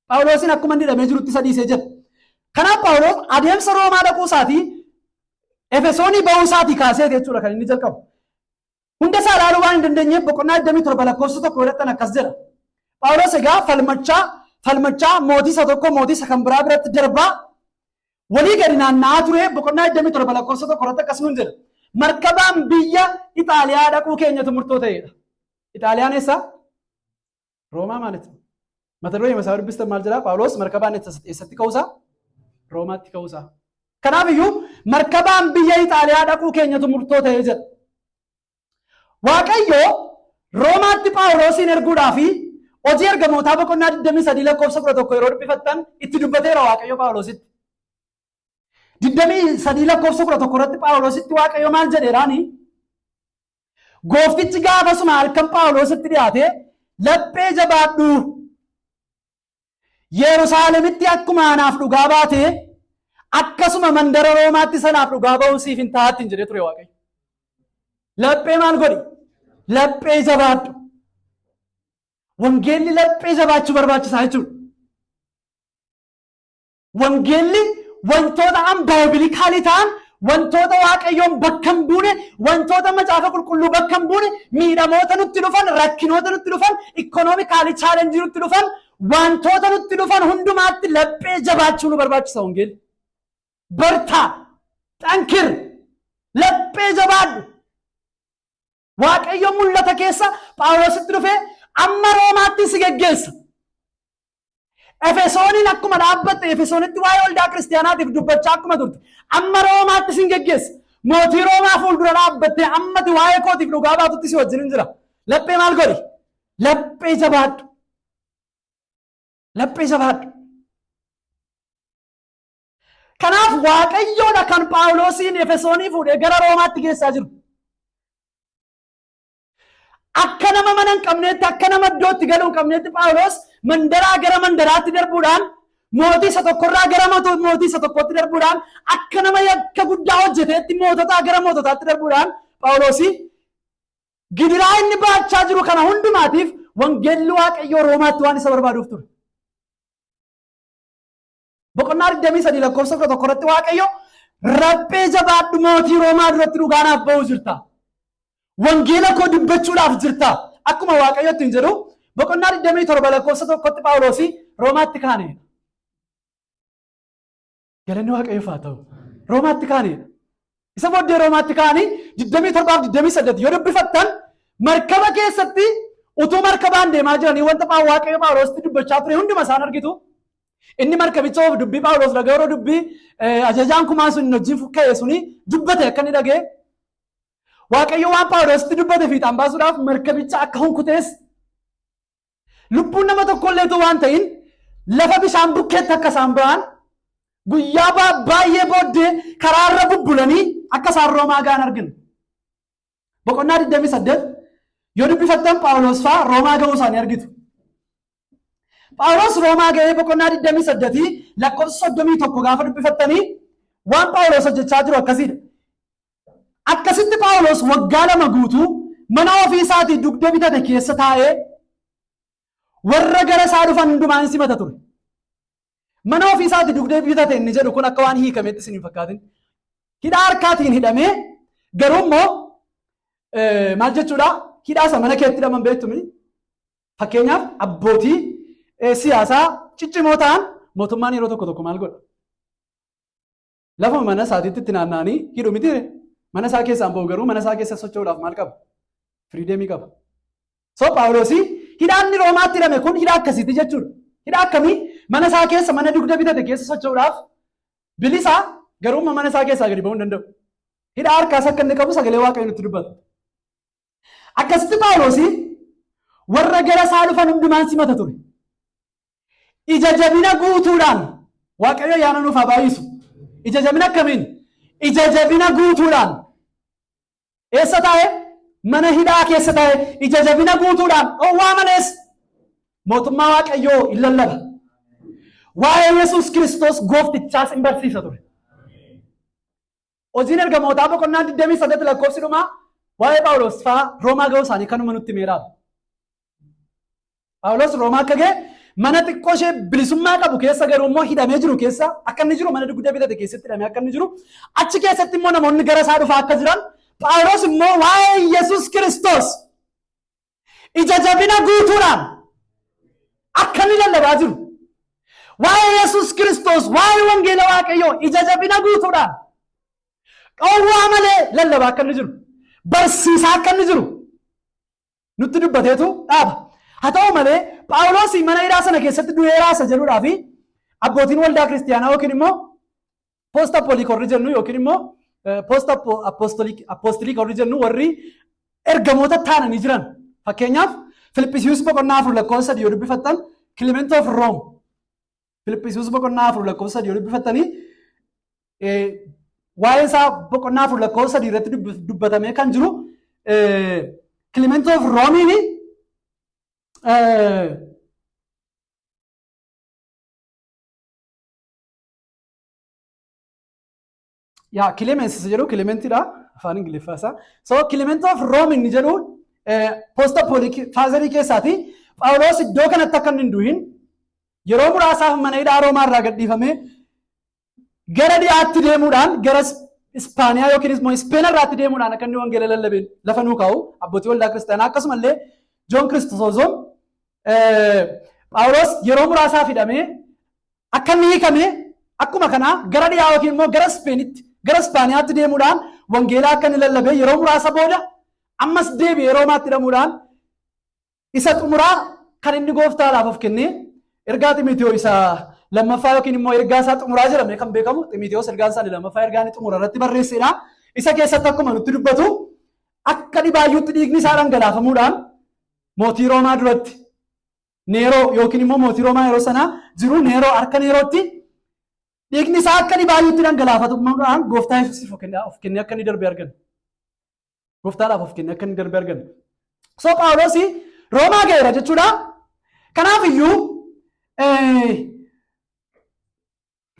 Phaawulosiin akkuma inni hidhamee jirutti isa dhiisee jedha. Kanaaf Phaawulos adeemsa Roomaa dhaquu isaatii Efesoonii ba'uu isaatii kaasee jechuudha kan inni jalqabu. Hunda isaa ilaaluu waan hin dandeenyeef boqonnaa 27 lakkoofsa 1 godhatan akkas jedha. Phaawulos egaa falmachaa falmachaa mootii isa tokko mootii isa kan biraa biratti darbaa walii gadi naanna'aa ture, boqonnaa 27 lakkoofsa 1 irratti akkas nuun jedha. Markabaan biyya Ixaaliyaa dhaquu keenyatu murtoo ta'edha. Ixaaliyaan eessa? Roomaa ማለት ነው. Mata duree isaa dubbistan maal jedhaa? Phaawulos markabaan eessatti ka'uusaa? Roomaatti ka'uusaa. Kanaaf iyyuu markabaan biyya Ixaaliyaa dhaquu keenyatu murtoo ta'ee jedha. Waaqayyo Roomaatti Phaawulosiin erguudhaa fi Hojii Ergamootaa boqonnaa 23 lakkoofsa 11 yeroo dubbifattan itti dubbateera Waaqayyo Phaawulositti. 23 lakkoofsa 11 irratti Phaawulositti Waaqayyo maal jedheeraani? Gooftichi gaafasuma halkan Phaawulositti dhiyaate, "Laphee jabaadhu. Yerusaalemitti akkuma anaaf dhugaa baate, akkasuma mandara Roomaatti sanaaf dhugaa ba'uun siif hin taa'attiin" jedhee ture Waaqayyo. Laphee maal godhi? Laphee jabaadhu. Wangeelli laphee jabaachuu barbaachisaa jechuudha. Wangeelli wantoota unbiblical ta'an, wantoota Waaqayyoon bakka hin buune, wantoota Macaafa Qulqulluu bakka hin buune, miidhamoota nutti dhufan, rakkinoota nutti dhufan, economical challenge nutti dhufan, wantoota nutti dhufan hundumaatti laphee jabaachuu nu barbaachisa wangeelli. በርታ, ጠንክር, laphee jabaadhu. Waaqayyo mul'ata keessa Phaawulositti dhufee amma Roomaatti si geggeessa. Efesooniin akkuma dhaabbatte, Efesoonitti waa'ee waldaa kiristaanaatiif dubbachaa akkuma turte, amma Roomaatti sin geggeessa. Mootii Roomaa fuuldura dhaabbattee ammati waa'ee kootiif dhugaa baatutti si wajjin hin jira. Laphee maal godhi? Laphee jabaadhu. Laphee jabaadhu. Kanaaf Waaqayyoodha kan Phaawulosiin Efesoonii fuudhee gara Roomaatti geessaa jiru. Akka nama mana hin qabneetti, akka nama iddootti galuu hin qabneetti Phaawulos mandaraa gara mandaraatti darbuudhaan Mootii isa tokkorraa gara mootii isa tokkotti darbuudhaan akka nama yakka guddaa hojjeteetti moototaa gara moototaatti darbuudhaan Phaawulos gidiraa inni baachaa jiru kana hundumaatiif wangeelli Waaqayyoo Roomaatti waan isa barbaaduuf ture. Boqonnaa 23 lakkoofsa 11 irratti Waaqayyo raphee jabaadhu, mootii Roomaa duratti dhugaanaaf ba'uu jirta. Wangeela koo dubbachuudhaaf jirta. Akkuma Waaqayyo ittiin jedhu boqonnaa 27 lakkoofsa 1tti Phaawulos Roomaatti kaanedha. Galanni Waaqayyoof haa ta'u. Roomaatti kaanedha. Isa booddee Roomaatti kaanii 27 28 yoo dubbifattan, markaba keessatti utuu markabaan deemaa jiranii wanta Waaqayyo Phaawulositti dubbachaa ture hunduma isaan argitu. Inni markabicha oofu dubbii Phaawulos dhaga'e, yeroo dubbii ajajaan kumaan sun wajjin ka'e suni dubbate akka inni dhaga'e, Waaqayyo waan Phaawulositti dubbate fiixaan baasuudhaaf markabicha akka hunkutees, lubbuun nama tokkolleetu waan ta'in lafa bishaan bukkeetti akka isaan ba'an, guyyaa baay'ee booddee karaarra bubbulanii akka isaan Roomaa ga'an argina. Boqonnaa 28 yoo dubbifattan Phaawulos fa'aa Roomaa ga'uu isaanii argitu. Phaawulos Roomaa ga'ee boqonnaa 28 lakkoofsa 31 gaafa dubbifattanii waan Phaawulos hojjechaa jiru akkasiidha. Akkasitti Phaawulos waggaa 2 guutuu mana ofii isaatii dugda bitate keessa taa'ee warra gara isaa dhufan hundumaa hin simata ture. Mana ofii isaatii dugda bitate inni jedhu kun akka waan hiikametti isin hin fakkaatin. Hidhaa harkaatiin hidhamee garuu immoo maal jechuudha, hidhaa isa mana keetti hidhaman beektumi. Fakkeenyaaf, abbootii siyaasaa ciccimoo ta'an mootummaan yeroo tokko tokko maal godha? Lafuma mana isaatiitti itti naanna'anii hidhu miti. Mana isaa keessaan ba'u, garuu mana isaa keessa socho'uudhaaf maal qaba? Freedomii qaba. So Phaawulosii hidhaan inni Roomaatti hidhame kun hidhaa akkasiiti jechuudha. Hidhaa akkamii? Mana isaa keessa, mana dugda bitate keessa socho'uudhaaf bilisa, garuu mana isaa keessaa gadi ba'uu hin danda'u. Hidhaa harkaas akka inni qabu sagalee Waaqayyo nutti dubbata. Akkasitti Phaawulosii warra gara isaa dhufan hundumaan simata ture. Ija jabina guutuudhaan. Waaqayyo ayyaana nuuf haa baay'isu. Ija jabina akkamiin? Ija jabina guutuudhaan. Eessa taa'e? Mana hidhaa keessa taa'e ija jabina guutuudhaan dhowwaa malees mootummaa Waaqayyoo hin lallaba. Waa'ee Yesuus Kiristoos gooftichaas hin barsiisa ture. Hojiin Ergamootaa boqonnaan 28 lakkoofsi dhumaa waa'ee Phaawulos fa'aa Roomaa ga'uu isaanii kanuma nutti meeraaba. Phaawulos Roomaa akka ga'e, mana xiqqoo ishee bilisummaa qabu keessa garuu immoo hidhamee jiru keessa akka inni jiru, mana dugda bitate keessatti hidhamee akka inni jiru, achi keessatti immoo namoonni gara isaa dhufaa akka jiran, Phaawulos immoo waa'ee Yesuus Kiristoos ija jabina guutuudhaan akka inni lallabaa jiru, waa'ee Yesuus Kiristoos, waa'ee wangeela Waaqayyoo ija jabina guutuudhaan dhowwaa malee lallabaa akka inni jiru, barsiisaa akka inni jiru nutti dubbateetu dhaaba. Haa ta'u malee Phaawulos mana hidhaa sana keessatti du'eeraa isa jedhuudhaa fi abbootiin waldaa kiristiyaanaa yookiin immoo post apostolic warri jennu yookiin immoo post apostolic warri jennu, warri ergamoota taananii jiran, fakkeenyaaf Filiphisiiyus boqonnaa 4 lakkoofsa 3 yoo dubbifattan, Clement of Rome, Filiphisiiyus boqonnaa 4 lakkoofsa 3 yoo dubbifattanii, waa'ee isaa boqonnaa 4 lakkoofsa 3 irratti dubbatamee kan jiru, Clement of Roomiin yaa Clemens isa jedhu, Clementidha afaan Ingiliffaa isaa. So Clement of Rome inni jedhu post apostolic fatherii keessaati. Phaawulos iddoo kanatti akka inni hin du'in, yeroo muraasaaf mana hidhaa Roomaa irraa gadhiifamee gara dhiyaatti deemuudhaan, gara Ispaaniyaa yookiin immoo Ispeen irraatti deemuudhaan akka inni wangeela lallabeen lafa nuu kaa'u abbootii waldaa kiristaanaa. Akkasumallee Joon Kiristoosoozoom Phaawulos yeroo muraasaaf hidhamee akka inni hiikame, akkuma kanaa gara dhiyaa yookiin immoo gara Ispeenitti, gara Ispaaniyaatti deemuudhaan wangeelaa akka inni lallabee, yeroo muraasa booda ammas deebi'ee Roomaatti hidhamuudhaan isa xumuraa kan inni gooftaadhaaf of kennee ergaa Ximiteewos isa lammaffaa yookiin immoo ergaa isaa xumuraa jedhamee kan beekamu Ximiteewos ergaan isaa lammaffaa ergaa inni xumura irratti barreessedha. Isa keessatti akkuma nutti dubbatu akka dhibaayyuutti dhiigni isaa dhangalaafamuudhaan mootii Roomaa duratti, Neeroo yookiin immoo mootii Roomaa yeroo sanaa jiru Neeroo, harka Neerootti dhiigni isaa akka dhibaayyuutti dhangalaafamuudhaan gooftaa Yesuusiif of kennee akka inni darbe argan. Gooftaadhaaf of kennee akka inni darbe argan. So Phaawulos Roomaa ga'eera jechuudha. Kanaaf iyyuu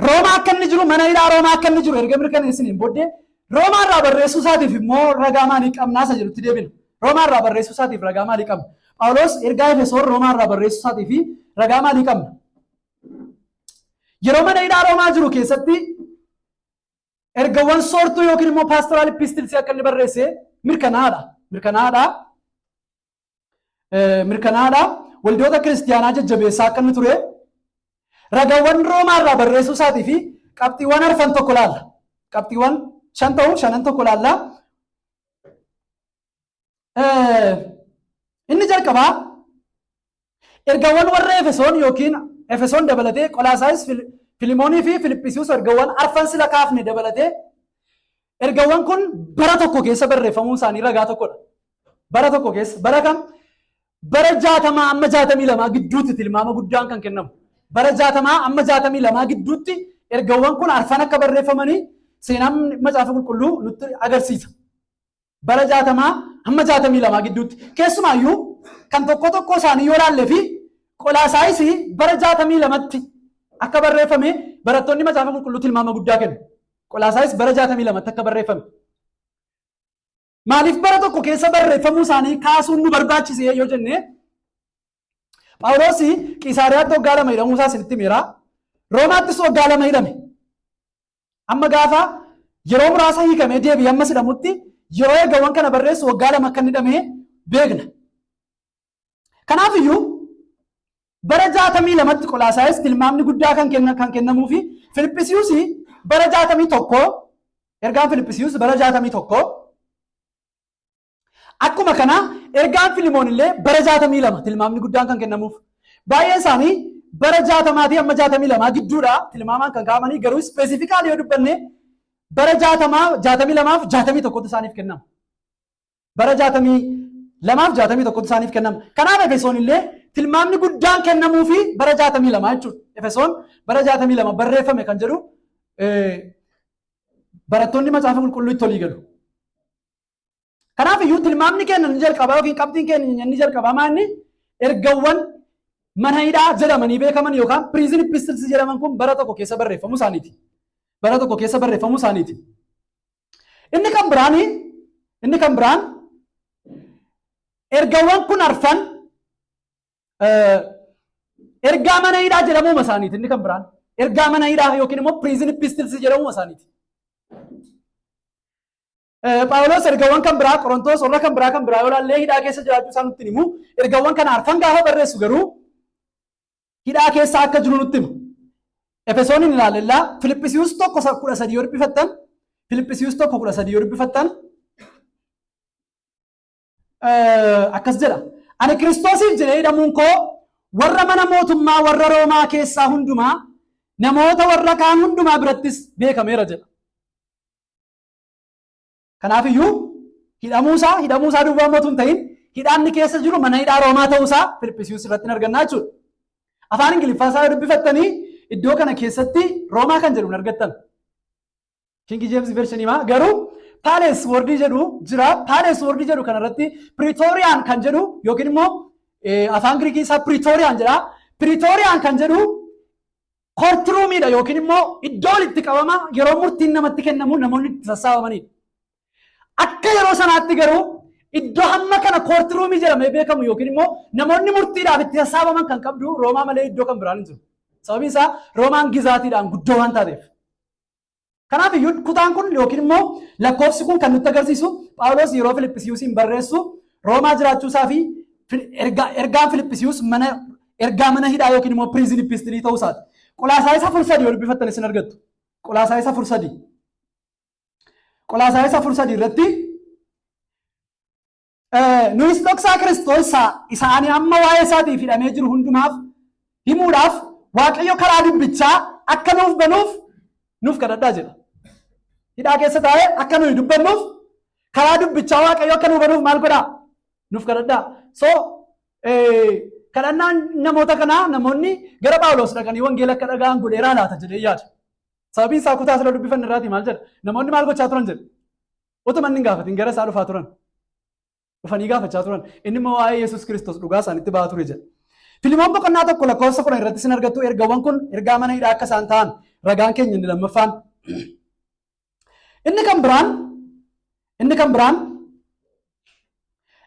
Roomaa akka inni jiru, mana hidhaa Roomaa akka inni jiru erga mirkaneessiniin booddee, Roomaa irraa barreessuu isaatiif immoo ragaa maalii qabnaa isa jedhutti deebina. Roomaa irraa barreessuu isaatiif ragaa maalii qabna? Phaawulos ergaa Efesoon Roomaa irraa barreessuu isaatiif ragaa maalii qabna? Yeroo mana hidhaa Roomaa jiru keessatti ergawwan soortuu yookiin immoo pastoral epistles akka inni barreesse mirkanaa'aadha. Mirkanaa'aadha. Mirkanaa'aadha. Waldoota kiristiyaanaa jajjabeessaa akka inni ture ragawwan Roomaa irraa barreessuu isaatii fi qabxiiwwan arfan tokko laalla. Qabxiiwwan shan ta'u, shanan tokko laalla. Inni jalqabaa, ergawwan warra Efesoon yookiin Efesoon dabalatee, Qolaasaayis, Filimoonii fi Filiphisius, ergawwan arfan sila kaafne dabalatee, ergawwan kun bara tokko keessa barreeffamuu isaanii ragaa tokkodha. Bara tokko keessa. Bara kam? Bara 60 amma 62 gidduutti tilmaama guddaan kan kennamu. Bara 60 amma 62 gidduutti ergawwan kun arfan akka barreeffamanii seenaan Macaafa Qulqulluu nutti agarsiisa. Bara 60 hamma 62 gidduutti. Keessumaayyuu kan tokko tokko isaanii yoo ilaalle fi Qolaasaayis bara 62tti akka barreeffame barattoonni Macaafa Qulqulluu tilmaama guddaa kennu. Qolaasaayis bara 62tti akka barreeffame. Maaliif bara tokko keessa barreeffamuu isaanii kaasuun nu barbaachise yoo jenne, Phaawulos Qiisaariyaatti waggaa 2 hidhamuu isaa isinitti himeera. Roomaattis waggaa 2 hidhame. Amma gaafa yeroo muraasa hiikamee deebi'ee ammas hidhamutti, yeroo ergawwan kana barreessu waggaa 2 akka inni hidhame beekna. Kanaaf iyyuu bara 62tti Qolaasaayis tilmaamni guddaa kan kennamuu fi Filiphisiiyus bara 61, ergaan Filiphisiiyus bara 61, akkuma kana ergaan Filimoon illee bara 62 tilmaamni guddaan kan kennamuuf. Baay'een isaanii bara 60-tii amma 62 gidduudha tilmaamaan kan kaa'amanii, garuu specifically yoo dubbanne bara 60, 62f 61tti isaaniif kennama. Bara 62f 61tti isaaniif kennama. Kanaaf Efesoon illee tilmaamni guddaan kennamuu fi bara 62 jechuudha. Efesoon bara 62 barreeffame kan jedhu barattoonni Macaafa Qulqulluu itti olii galu. Kanaaf iyyuu tilmaamni keenya inni jalqabaa yookiin qabxiin keenya inni jalqabaa maanni, ergawwan mana hidhaa jedhamanii beekaman yookaan prison epistles jedhaman kun bara tokko keessa barreeffamuu isaaniiti. Bara tokko keessa barreeffamuu isaaniiti. Inni kan biraan ergawwan kun arfan ergaa mana hidhaa jedhamuuma isaaniiti. Inni kan biraan ergaa mana hidhaa yookiin immoo prison epistles jedhamuuma isaaniiti. Phaawulos ergawwan kan biraa, Qorontoos, warra kan biraa yoo ilaallee hidhaa keessa jiraachuu isaa nutti himu. Ergawwan kana arfan gaafa barreessu garuu hidhaa keessa akka jiru nutti himu. Efesooniin ilaallellaa, Filiphisiiyus 1:13 yoo dubbifattan, Filiphisiiyus 1:13 yoo dubbifattan akkas jedha. "Ani Kiristoosiif jedhee hidhamuun koo warra mana mootummaa warra Roomaa keessaa hundumaa, namoota warra kaan hundumaa birattis beekameera" jedha. Kanaaf iyyuu hidhamuusaa duwwaa mootuu hin ta'in, hidhaanni keessa jiru mana hidhaa Roomaa ta'uusaa Filiphisiiyus irratti hin argannaa jechuudha. Afaan Ingiliffaa isaa yoo dubbifattanii iddoo kana keessatti Roomaa kan jedhu hin argattan. King James Version himaa, garuu palace word jedhu jira. Palace word jedhu kanarratti Praetorian kan jedhu yookiin immoo afaan Giriikii isaa Praetorian jedha. Praetorian kan jedhu courtroomiidha yookiin immoo iddoo walitti qabama yeroo murtiin namatti kennamu namoonni itti sassaabamanidha. Akka yeroo sanaatti garuu iddoo hamma kana courtroomii jedhamee beekamu yookiin immoo namoonni murtiidhaaf itti sassaabaman kan qabdu Roomaa malee iddoo kan biraan hin jiru. Sababiin isaa Roomaan gizaatiidhaan guddoo waan taateef. Kanaaf iyyuu kutaan kun yookiin immoo lakkoofsi kun kan nutti agarsiisu Phaawulos yeroo Filiphisiiyuusiin barreessu Roomaa jiraachuusaa fi ergaan Filiphisiiyuus mana ergaa mana hidhaa yookiin immoo prison epistle ta'uu isaati. Qolaasaayis 4:3 yoo dubbifattan isin argattu. Qolaasaayis 4:3. Qolaasaayis 4:3 irratti, "Nuyis dhoksaa Kiristoos isa ani amma waa'ee isaatiif hidhamee jiru hundumaaf himuudhaaf Waaqayyo karaa dubbichaa akka nuuf banuuf nuuf kadhadhaa" jedha. Hidhaa keessa taa'ee akka nuyi dubbannuuf karaa dubbichaa Waaqayyo akka nuuf banuuf maal godhaa? Nuuf kadhadhaa. So kadhannaan namoota kanaa namoonni gara Phaawulos dhaqanii wangeela akka dhaga'an godheeraa laata jedhee yaada. Sababiin isaa kutaa sila dubbifanne irraatii maal jedha? Namoonni maal gochaa turan jedha? Utuma inni hin gaafatin gara isaa dhufaa turan. Dhufanii gaafachaa turan. Inni immoo waa'ee Yesuus Kiristoos dhugaa isaanitti ba'aa ture jedha. Filimoon boqonnaa 1 lakkoofsa 10 irratti isin argattu, ergawwan kun ergaa mana hidhaa akka isaan ta'an Ragaan keenya inni lammaffaan. Inni kan biraan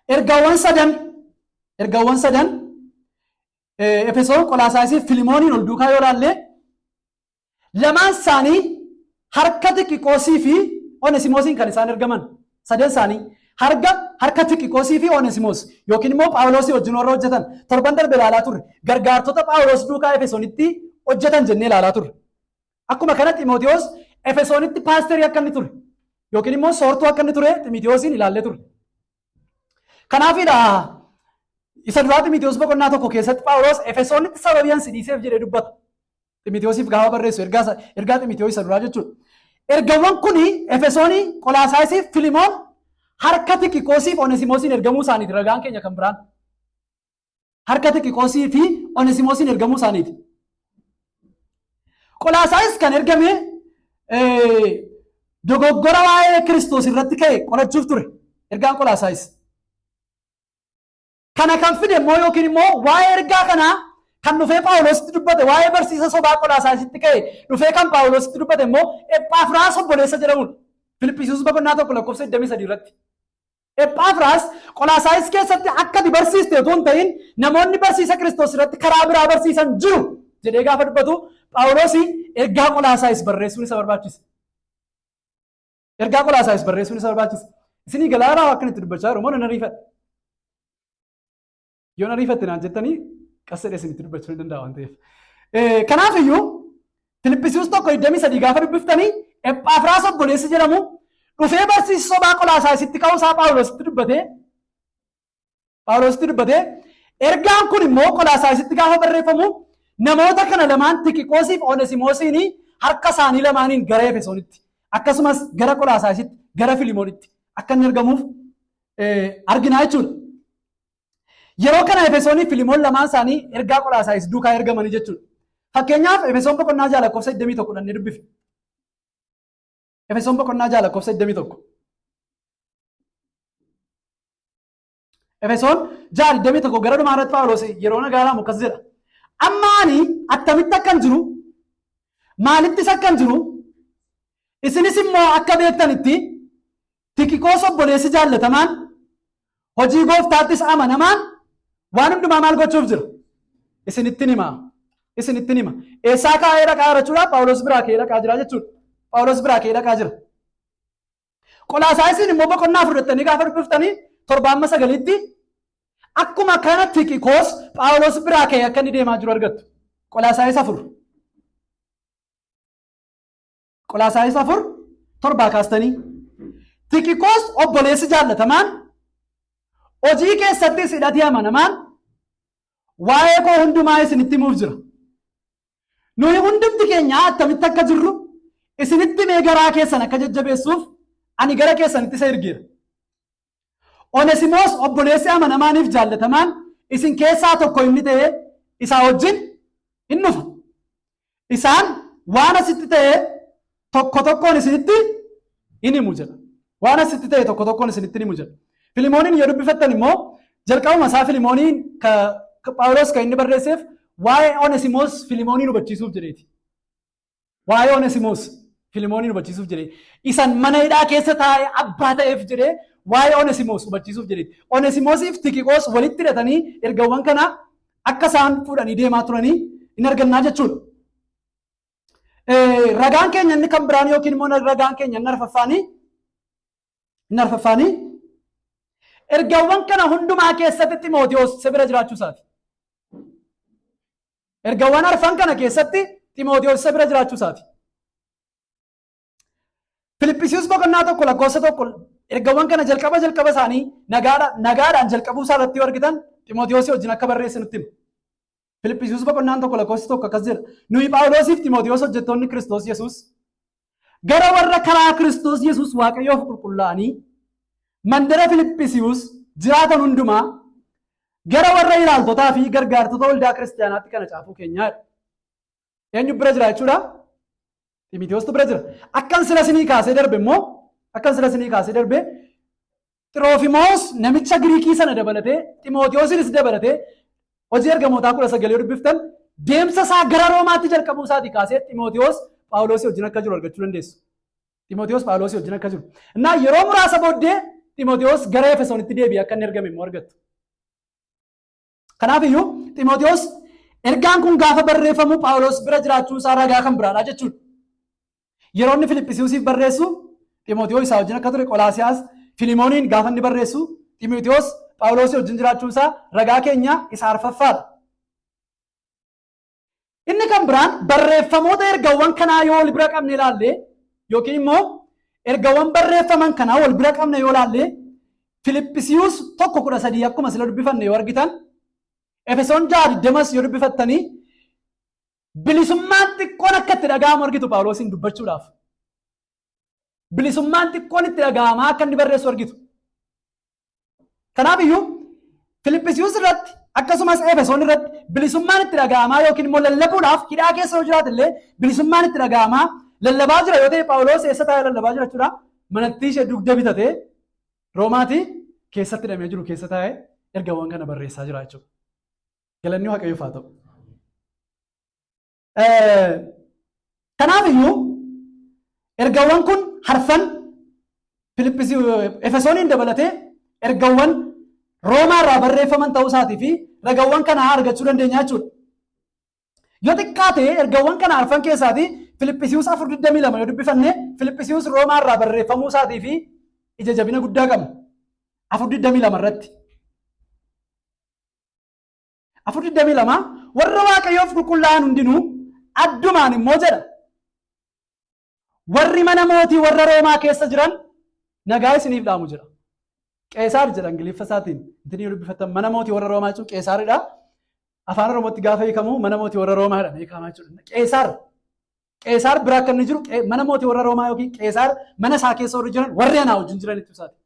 ergaawwan sadan Efesoon, Qolaasaayisii, Filimooniin ol duukaa yoo ilaalle, lamaan isaanii harka Tiqiqoosii fi Onesimoosiin kan isaan ergaman. Sadan isaanii harka Tiqiqoosii fi Onesimoos yookiin immoo Phaawulosii wajjin warra hojjetan torban darbe ilaalaa turre. Gargaartota Phaawulos duukaa Efesoonitti hojjetan jennee ilaalaa turre. Akkuma kana Ximootiyoos Efesoonitti paasterii akka inni ture yookiin immoo soortuu akka inni ture Ximootiyoosiin ilaallee turre. Kanaafidha isa duraa Ximootiyoos boqonnaa 1 keessatti Phaawulos Efesoonitti sababii an si dhiiseef jedhee dubbata. Ximootiyoosiif gaafa barreessu ergaa Ximootiyoos isa duraa jechuudha. Ergawwan kuni Efesoonii, Qolaasaayisiif Filimoon harka Tiqiqoosiif Onesimoosiin ergamuu isaaniiti ragaan keenya kan biraan. Harka Tiqiqoosii fi Onesimoosiin ergamuu isaaniiti. Qolaasaayis kan ergame dogoggora waa'ee Kiristoos irratti ka'e qorachuuf ture. Ergaan Qolaasaayis. Kana kan fide immoo yookiin immoo waa'ee ergaa kanaa kan dhufee Phaawulositti dubbate, waa'ee barsiisa sobaa Qolaasaayisitti ka'e dhufee kan Phaawulositti dubbate immoo Ephaafiraas obboleessa jedhamudha. Filiphisius boqonnaa 1 lakkoofsa 23 irratti. Ephaafiraas Qolaasaayis keessatti akka ati barsiiste otoo hin ta'in namoonni barsiisa Kiristoos irratti karaa biraa barsiisan jiru jedhee gaafa dubbatu, Phaawulos ergaa Qolaasaayis barreessuun isa barbaachise. Ergaa Qolaasaayis barreessuun isa barbaachise. Isinii galaaraa akkan itti dubbachaa jiru moo nan ariifadha? Yoo na ariifatte naan jettanii, qassadhee isinitti dubbachuu ni danda'a waan ta'eef. Kanaaf iyyuu Filiphisius 1:23 gaafa dubbiftanii, Ephaafiraas obboleessi jedhamu dhufee barsiisa sobaa Qolaasaayisitti ka'uusaa Phaawulositti dubbatee, ergaan kun immoo Qolaasaayisitti gaafa barreeffamu namoota kana lamaan Tiqiqoosiif Onesimoosiin harka isaanii lamaaniin gara Efesoonitti akkasumas gara Qolaasaayisitti, gara Filimoonitti akka inni ergamuuf arginaa jechuudha. Yeroo kana Efesoonii Filimoon lamaan isaanii ergaa Qolaasaayis duukaa ergamanii jechuudha. Fakkeenyaaf Efesoon boqonnaa 6 lakkoofsa 21 dhannee dubbifne. Efesoon boqonnaa 6 lakkoofsa 21. Efesoon 6:21 gara dhumaa irratti Phaawulos yeroo nagaa laamu akkas jedha. "Amma ani attamitti akkan jiru, maalittis akkan jiru, isinis immoo akka beektanitti Tikiqoos obboleessi jaallatamaan, hojii gooftaattis amanamaan waan hundumaa maal gochuuf jira? Isinittin hima. Isinittin hima." Eessaa kaa'ee dhaqaa jira jechuudha? Phaawulos biraa ka'ee dhaqaa jira jechuudha. Phaawulos biraa ka'ee dhaqaa jira. Qolaasaayisiin immoo boqonnaa 4 jettanii gaafa dubbiftanii, 7 amma 9tti akkuma kana Tikiqoos Phaawulos biraa ka'ee akka inni deemaa jiru argattu. Qolaasaayis 4. Qolaasaayis 4:7 kaastanii. "Tikiqoos obboleessi jaallatamaan, hojii keessattis hidhatee amanamaan waa'ee koo hundumaa isinitti himuuf jira. Nuyi hundumti keenya attamitti akka jirru isinitti himee garaa keessan akka jajjabeessuuf ani gara keessanitti isa ergeera. Onesimoos obboleessi amanamaaniif jaallatamaan isin keessaa tokko inni ta'e isaa wajjin in dhufa. Isaan waan asitti ta'e tokko tokkoon isinitti in himu" jedha. "Waan asitti ta'e tokko tokkoon isinitti in himu" jedha. Filimooniin yoo dubbifattan immoo jalqabuma isaa Filimooniin Phaawulos kan inni barreesseef waa'ee Onesimoos Filimooniin hubachiisuuf jedheeti. Waa'ee Onesimoos Filimooniin hubachiisuuf jedhee, isan mana hidhaa keessa taa'ee abbaa ta'eef jedhee waa'ee Onesimoos hubachiisuuf jedheeti. Onesimoosiif Tikiqoos walitti hidhatanii ergawwan kana akka isaan fuudhanii deemaa turanii in argannaa jechuudha. Ragaan keenya inni kan biraan yookiin immoo ragaan keenya inni arfaffaanii ergawwan kana hundumaa keessatti Ximootiyoos isa bira jiraachuu isaati. Ergawwan arfan kana keessatti Ximootiyoos isa bira jiraachuu isaati. Filiphisius boqonnaa 1 lakkoofsa 1 ergawwan kana jalqaba jalqaba isaanii nagaadhaan jalqabuu isaa irratti yoo argitan, Ximootiyoosii wajjin akka barreesse nutti hima. Filiphisius boqonnaan 1 lakkoofsi 1 akkas jedha. "Nuyi Phaawulosiif Ximootiyoos hojjettoonni Kiristoos Yesuus gara warra karaa Kiristoos Yesuus Waaqayyoof qulqullaa'anii mandara Filiphisius jiraatan hundumaa, gara warra ilaaltotaa fi gargaartota waldaa kiristaanaatti kana caafuu keenyaadha." Eenyu bira jira jechuudha? Ximotewoostu bira jira. Akkan sila sinii kaasee darbe immoo, akkan sila sinii kaasee darbe, Xiroofiimoos namicha Giriikii sana dabalatee, Ximootewoosinis dabalatee, Hojii Ergamootaa 19 yoo dubbiftan, deemsa isaa gara Roomaatti jalqabuu isaatii kaasee Ximootewoos Phaawulosii wajjin akka jiru argachuu dandeessu. Ximootiyoos Phaawulosii wajjin akka jiru. Innaa yeroo muraasa booddee Ximootiyoos gara Efesoonitti deebi'ee akka inni ergame immoo argattu. Kanaaf iyyuu Ximootiyoos ergaan kun gaafa barreeffamu Phaawulos bira jiraachuu isaa ragaa kan biraadha jechuudha. Yeroo inni Filiphisiusiif barreessu Ximootiyoos isaa wajjin akka ture, Qolaasiyaas, Filimooniin gaafa inni barreessu Ximootiyoos Phaawulosii wajjin jiraachuu isaa ragaa keenya isa arfaffaadha. Inni kan biraan barreeffamoota ergawwan kanaa yoo wal bira qabne ilaalle, yookiin immoo ergawwan barreeffaman kanaa wal bira qabne yoo ilaalle, Filiphisiiyuus 1:13 akkuma sila dubbifanne yoo argitan, Efesoon 6:20s yoo dubbifattanii, bilisummaan xiqqoon akka itti dhaga'amu argitu Phaawulosiin dubbachuudhaaf. Bilisummaan xiqqoon itti dhaga'amaa akka inni barreessu argitu. Kanaaf iyyuu Filiphisiiyuus irratti akkasumas Efesoon irratti bilisummaan itti dhaga'amaa yookiin immoo lallabuudhaaf hidhaa keessa yoo jiraate illee bilisummaan itti dhaga'amaa lallabaa jira yoo ta'e, Phaawulos eessa taa'ee lallabaa jira jechuudha? Manattii ishee dugda bitatee Roomaatii keessatti hidhamee jiru keessa taa'ee ergawwan kana barreessaa jira jechuudha. Galanni Waaqayyoof haa ta'u. Kanaaf iyyuu ergawwan kun harfan, Efesooniin dabalatee, ergawwan Roomaa irraa barreeffaman ta'uu isaatii fi ragawwan kana argachuu dandeenya jechuudha. Yoo xiqqaate ergawwan kana arfan keessaatii Filiphisiiyuus 4:22 yoo dubbifanne, Filiphisiiyuus Roomaa irraa barreeffamuu isaatii fi ija jabina guddaa qabna. 4:22 irratti. 4:22 "Warra Waaqayyoof qulqullaa'an hundinuu, addumaan immoo," jedha, "warri mana mootii warra Roomaa keessa jiran nagaa isiniif dhaamu" jedha. Qeesaar jedha Ingiliffa isaatiin. Intinni yoo dubbifattan, mana mootii warra Roomaa jechuun Qeesaaridha. Afaan Oromootti gaafa hiikamu mana mootii warra Roomaa jedhamee hiikamaa jechuudha. Qeesaar. Qeesaar bira akka inni jiru, mana mootii warra Roomaa yookiin Qeesaar mana isaa keessa warri jiran, warri anaa wajjin jiran itti isaati.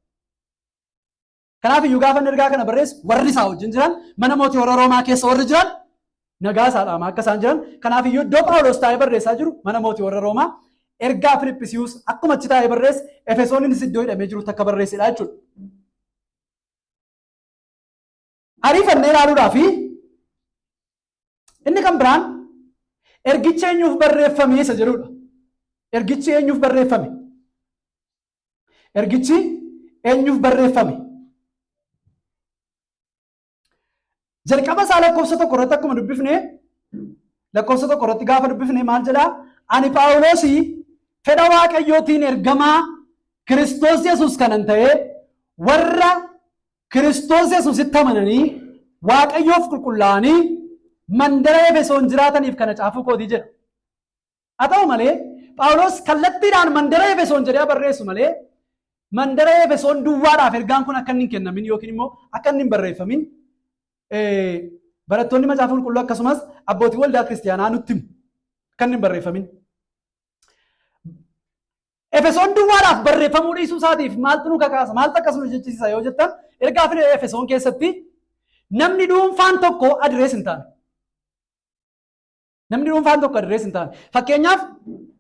Kanaaf iyyuu gaafa inni ergaa kana barreessu, warri isaa wajjin jiran, mana mootii warra Roomaa keessa warri jiran nagaa isaa dhaamaa akka isaan jiran. Kanaaf iyyuu iddoo Phaawulos taa'ee barreessaa jiru mana mootii warra Roomaa, ergaa Filiphisiiyuus akkuma achi taa'ee barreesse, Efesooninis iddoo hidhamee jirutti akka barreessedha jechuudha. Ariifannee ilaaluudhaa fi inni kan biraan ergichi eenyuuf barreeffame isa jedhudha. Ergichi eenyuuf barreeffame? Ergichi eenyuuf barreeffame? Jalqaba isaa lakkoofsa 1 irratti akkuma dubbifne, lakkoofsa 1 irratti gaafa dubbifne maal jedhaa? "Ani Phaawulosii fedha Waaqayyootiin ergamaa Kiristoos Yesuus kanan ta'e, warra Kiristoos Yesuusitti amananii Waaqayyoof qulqullaa'anii mandara Efesoon jiraataniif kana caafuu kootii" jedha. Haa ta'u malee Phaawulos kallattiidhaan mandara Efesoon jedhee barreessu malee, mandara Efesoon duwwaadhaaf ergaan kun akka inni hin kennamin yookiin immoo akka inni hin barreeffamin barattoonni Macaafa Qulqulluu akkasumas abbootii waldaa kiristiyaanaa nutti himu, akka inni hin barreeffamin. Efesoon duwwaadhaaf barreeffamuu dhiisuu isaatiif maaltu nu kakaasa, maaltu akkas nu jechisiisa yoo jettan, ergaa fi Efesoon keessatti namni dhuunfaan tokko address hin taane. Namni dhuunfaan tokko address hin taane. Fakkeenyaaf,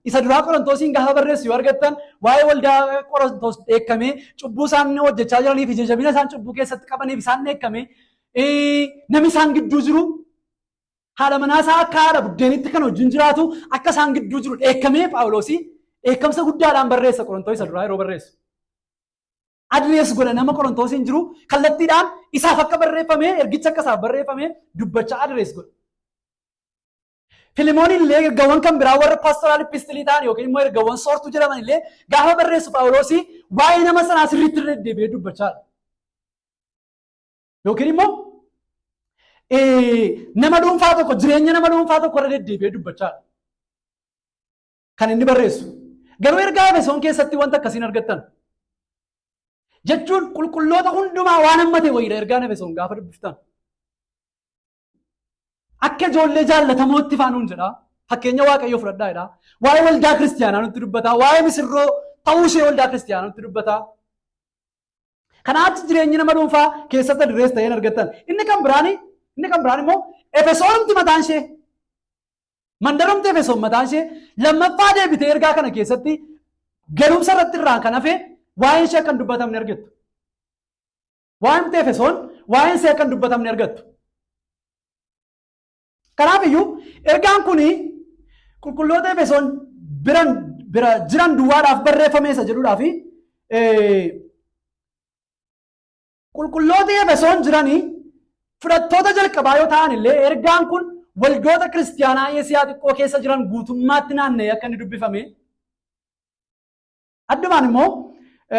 isa duraa Qorontoosiin gaafa barreessu yoo argattan, waa'ee waldaa Qorontoos dheekkamee, cubbuu isaan hojjechaa jiraniif, ija jabina isaan cubbuu keessatti qabaniif isaan dheekkamee, namni isaan gidduu jiru haadha manaa isaa akka haadha buddeenitti kan wajjin jiraatu akka isaan gidduu jiru dheekkamee, Phaawulosii dheekkamsa guddaadhaan barreessa Qorontoos isa duraa yeroo barreessu. Address godha, nama Qorontoosiin jiru kallattiidhaan isaaf akka barreeffame, ergicha akka isaaf barreeffame dubbachaa address godha. Filimoon illee ergawwan kan biraa warra pastoral epistle ta'an yookiin immoo ergawwan soortuu jedhaman illee gaafa barreessu, Phaawulosii waa'ee nama sanaa sirriitti irra deddeebi'ee dubbachaadha. Yookiin immoo nama dhuunfaa tokko, jireenya nama dhuunfaa tokko irra deddeebi'ee dubbachaadha kan inni barreessu. Garuu ergaa Efesoon keessatti wanta akkasiin argattan. Jechuun qulqulloota hundumaa waan hammate wayiidha ergaan Efesoon gaafa dubbiftan. Akka ijoollee jaallatamootti faanuun jedha. Fakkeenya Waaqayyoo fudhadhaa jedha. Waa'ee waldaa kiristiyaanaa nutti dubbata. Waa'ee misirroo ta'uu ishee waldaa kiristiyaanaa nutti dubbata. Kanaatti jireenyi nama dhuunfaa keessatti address ta'een argattan. Inni kan biraan immoo Efesoonumti mataan ishee, mandarumti Efesoon mataan ishee lammaffaa deebitee ergaa kana keessatti galumsa irratti irraan kan hafe waa'een ishee akka hin dubbatamne argattu. Waa'een Efesoon waa'een ishee akka hin dubbatamne argattu. Kanaaf iyyuu ergaan kuni qulqulloota Efesoon bira jiran duwwaadhaaf barreeffame isa jedhuudhaa fi qulqulloota Efesoon jiranii fudhattoota jalqabaa yoo ta'an illee ergaan kun waldoota kiristiyaanaa Eesiyaa xiqqoo keessa jiran guutummaatti naanna'ee akka inni dubbifame. Addumaan immoo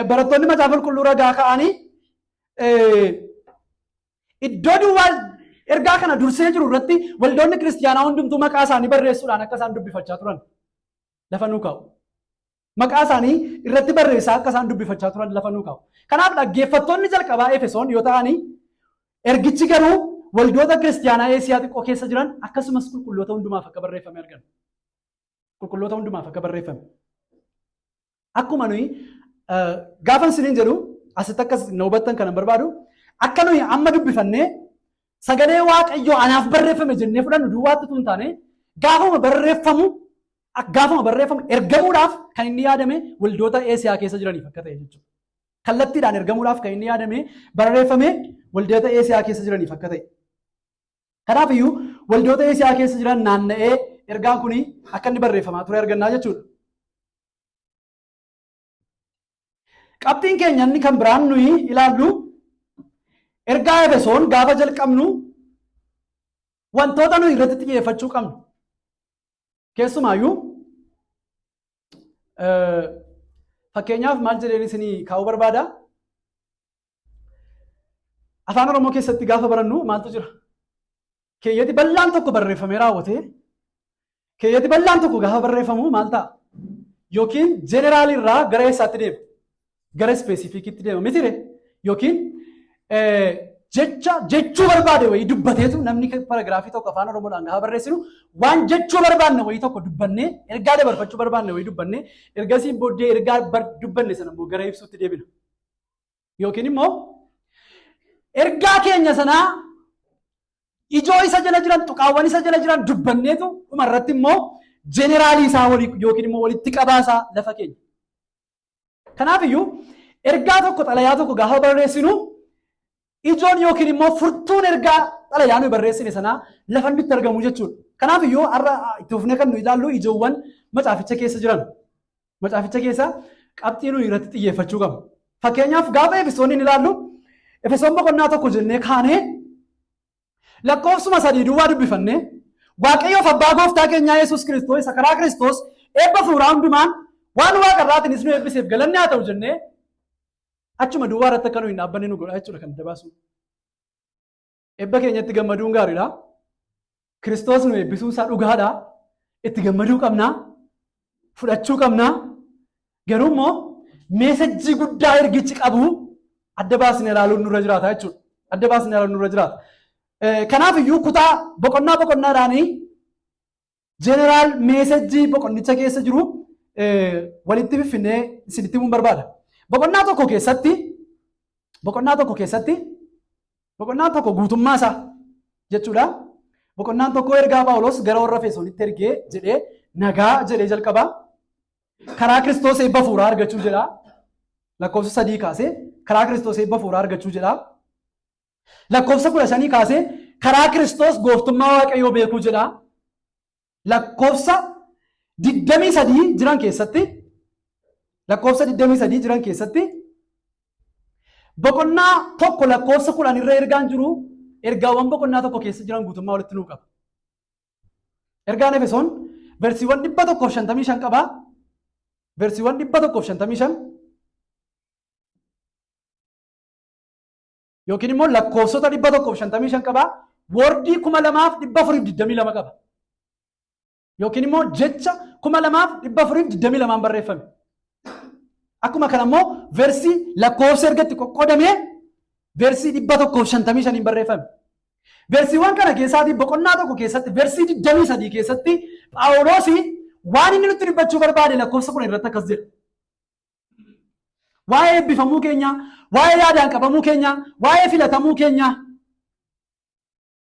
barattoonni macaafa qulqulluu ragaa ka'anii iddoo duwwaa ergaa kana dursee jiru irratti waldoonni kiristiyaanaa hundumtuu maqaa isaanii barreessuudhaan akka isaan dubbifachaa turan lafa nuu kaa'u. Maqaa isaanii irratti barreessaa akka isaan dubbifachaa turan lafa nuu kaa'u. Kanaaf dhaggeeffattoonni jalqabaa Efesoon yoo ta'anii ergichi garuu waldoota kiristiyaanaa Eesiyaa xiqqoo keessa jiran akkasumas qulqulloota hundumaaf akka barreeffame argan. Qulqulloota hundumaaf akka barreeffame. Akkuma nuyi gaafa isiniin jedhu asitti akkas na hubattan kanan barbaadu akka nuyi amma dubbifannee sagalee Waaqayyoo anaaf barreeffame jennee fudhannu duwwaatti tun taane gaafuma barreeffamu ergamuudhaaf kan inni yaadame waldoota Eesiyaa keessa jiraniif akka ta'e jechuudha. Kallattiidhaan ergamuudhaaf kan inni yaadame barreeffame waldoota Eesiyaa keessa jiraniif akka ta'e. Kanaaf iyyuu waldoota Eesiyaa keessa jiran naanna'ee ergaan kun akka inni barreeffamaa ture argannaa jechuudha. Qabxiin keenya inni kan biraan nuyi ilaallu ergaa Efesoon gaafa jalqabnu wantoota nuyi irratti xiyyeeffachuu qabnu. Keessumaayyuu fakkeenyaaf maal jedheen isinii kaa'uu barbaada? Afaan Oromoo keessatti gaafa barannu maaltu jira? Keeyyati bal'aan tokko barreeffamee raawwatee keeyyati bal'aan tokko gaafa barreeffamu maal ta'a? Yookiin jeneraalii irraa gara eessaatti deema? Gara ispeesifiikitti deema mitire? Yookiin jecha jechuu barbaade wayii dubbateetu namni paraagiraafii tokko afaan Oromoodhaan gaafa barreessinu waan jechuu barbaanne wayii tokko dubbannee ergaa dabarfachuu barbaanne wayii dubbannee ergasiin booddee ergaa dubbanne sana immoo gara ibsuutti deebina. Yookiin immoo ergaa keenya sanaa ijoo isa jala jiran tuqaawwan isa jala jiran dubbanneetu dhumarratti immoo jeneraalii isaa walii yookiin immoo walitti qabaa isaa lafa keenya. Kanaaf iyyuu ergaa tokko xalayaa tokko gaafa barreessinu ijoon yookiin immoo furtuun ergaa xalayaa nuyi barreessine sanaa lafa nutti argamu jechuudha. Kanaaf iyyuu har'a itti fufnee kan nuyi ilaallu ijoowwan macaaficha keessa jiran. Macaaficha keessa qabxii nuyi irratti xiyyeeffachuu qabnu. Fakkeenyaaf gaafa Efesooniin ilaallu Efesoon boqonnaa tokko jennee kaanee lakkoofsuma 3 duwwaa dubbifannee Waaqayyoof abbaa gooftaa keenyaa Yesuus Kiristoos isa karaa Kiristoos eebba fuuraa hundumaan waan waaqarraatiinis nu eebbiseef galanni haa ta'u jennee achuma duwwaa irratti akka nu hin dhaabbanne nu godha jechuudha kan dabaasu. Eebba keenyatti gammaduun gaariidha. Kiristoos nu eebbisuun isaa dhugaadha. Itti gammaduu qabna. Fudhachuu qabna. Garuu immoo meesajjii guddaa ergichi qabu adda baasnee ilaaluun nurra jiraata jechuudha. Adda baasnee ilaaluun nurra jiraata. Kanaaf iyyuu kutaa boqonnaa boqonnaadhaanii jeneraal meesajjii boqonnicha keessa jiru walitti fiffinnee isinitti himuun barbaada. Boqonnaa tokko keessatti boqonnaan tokko guutummaa isaa jechuudha. Boqonnaan tokko ergaa Phaawulos gara warra Efesoonitti ergee jedhee nagaa jedhee jalqaba. Karaa Kiristoos eebba fuuraa argachuu jedha. Lakkoofsa 3 kaasee karaa Kiristoos eebba fuuraa argachuu jedha. Lakkoofsa 15 kaasee karaa Kiristoos gooftummaa Waaqayyoo beekuu jedha. Lakkoofsa 23 jiran keessatti lakkoofsa 23 jiran keessatti boqonnaa tokko lakkoofsa 10 irra ergaan jiru ergaawwan boqonnaa tokko keessa jiran guutummaa walitti nuu qaba. Ergaan Efesoon versiiwwan 155 qaba. Versiiwwan 155 yookiin immoo lakkoofsota 155 qaba. Wordii 2422 qaba. Yookiin immoo jecha 2422 barreeffame. Akkuma kana immoo versii lakkoofsa ergatti qoqqoodamee versii 155 barreeffame. Versiiwwan kana keessaatii boqonnaa tokko keessatti versii 23 keessatti Phaawulos waan inni nutti dubbachuu barbaade lakkoofsa 10 irratti akkas jedha. Waa'ee eebbifamuu keenyaa, waa'ee yaadaan qabamuu keenyaa, waa'ee filatamuu keenyaa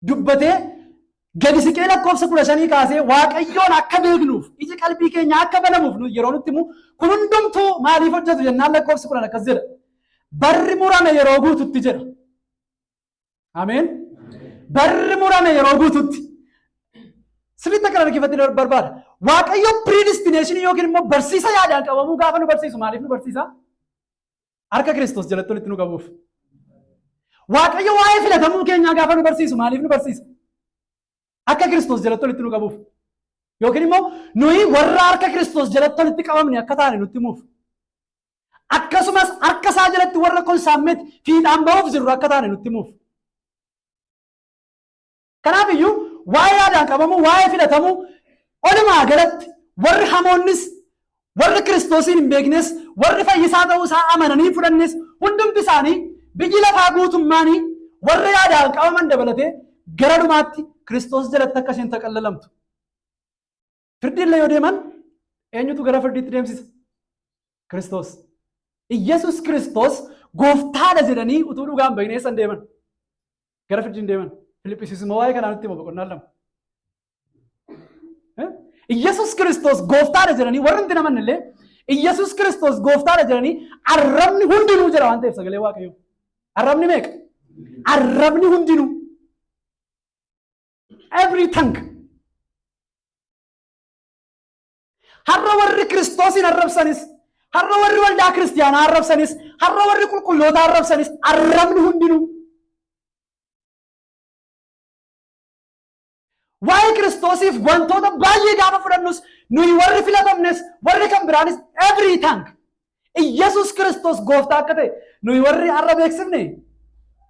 dubbatee gadi siqee lakkoofsa 15 kaasee Waaqayyoon akka beeknuuf iji qalbii keenyaa akka banamuuf yeroo nutti himu kun hundumtuu maaliif hojjetu jennaan lakkoofsi 10 akkas jedha. Barri murame yeroo guututti jedha. Ameen. Barri murame yeroo guututti. Sirriitti akka dhaggeeffatanii barbaada. Waaqayyo predestination yookiin immoo barsiisa yaadaan qabamuu gaafa nu barsiisu maaliif nu barsiisa? Harka Kiristoos jalatti walitti nu qabuuf. Waaqayyo waa'ee filatamuu keenyaa gaafa nu barsiisu maaliif nu barsiisa? Akka Kiristoos jalatti walitti nu qabuuf. Yookiin immoo nuyi warra harka Kiristoos jalatti walitti qabamne akka taane nutti himuuf. Akkasumas harka isaa jalatti warra consummate fiixaan ba'uuf jirru akka taane nutti himuuf. Kanaaf iyyuu waa'ee yaadaan qabamuu, waa'ee filatamuu, olumaa galatti warri hamoonnis, warri Kiristoosiin hin beeknes, warri fayyisaa ta'uu isaa amananii fudhannes, hundumti isaanii, biyyi lafaa guutummaanii warra yaadaan qabaman dabalatee gara dhumaatti Kiristoos jalatti akka isheen taqallalamtu. Firdiillee yoo deeman eenyutu gara firdiitti deemsisa? Kiristoos. Iyyasuus Kiristoos gooftaadha jedhanii utuu dhugaan bahin eessan deeman? Gara firdiin deeman. Filiphisiis immoo waa'ee kanaa nutti hima boqonnaan 2. Iyyasuus Kiristoos gooftaadha jedhanii warri hin amanne illee Iyyasuus Kiristoos gooftaadha jedhanii arrabni hundinuu jedha waan ta'eef sagalee Waaqayyoo. Arrabni meeqa? Arrabni hundinuu. Every tongue. Har'a warri Kiristoosiin arrabsanis, har'a warri waldaa kiristiyaanaa arrabsanis, har'a warri qulqulloota arrabsanis, arrabni hundinuu. Waa'ee Kiristoosiif wantoota baay'ee gaafa fudhannus, nuyi warri filatamnes, warri kan biraanis, every tongue Iyyasuus Kiristoos gooftaa akka ta'e nuyi warri har'a beeksifne,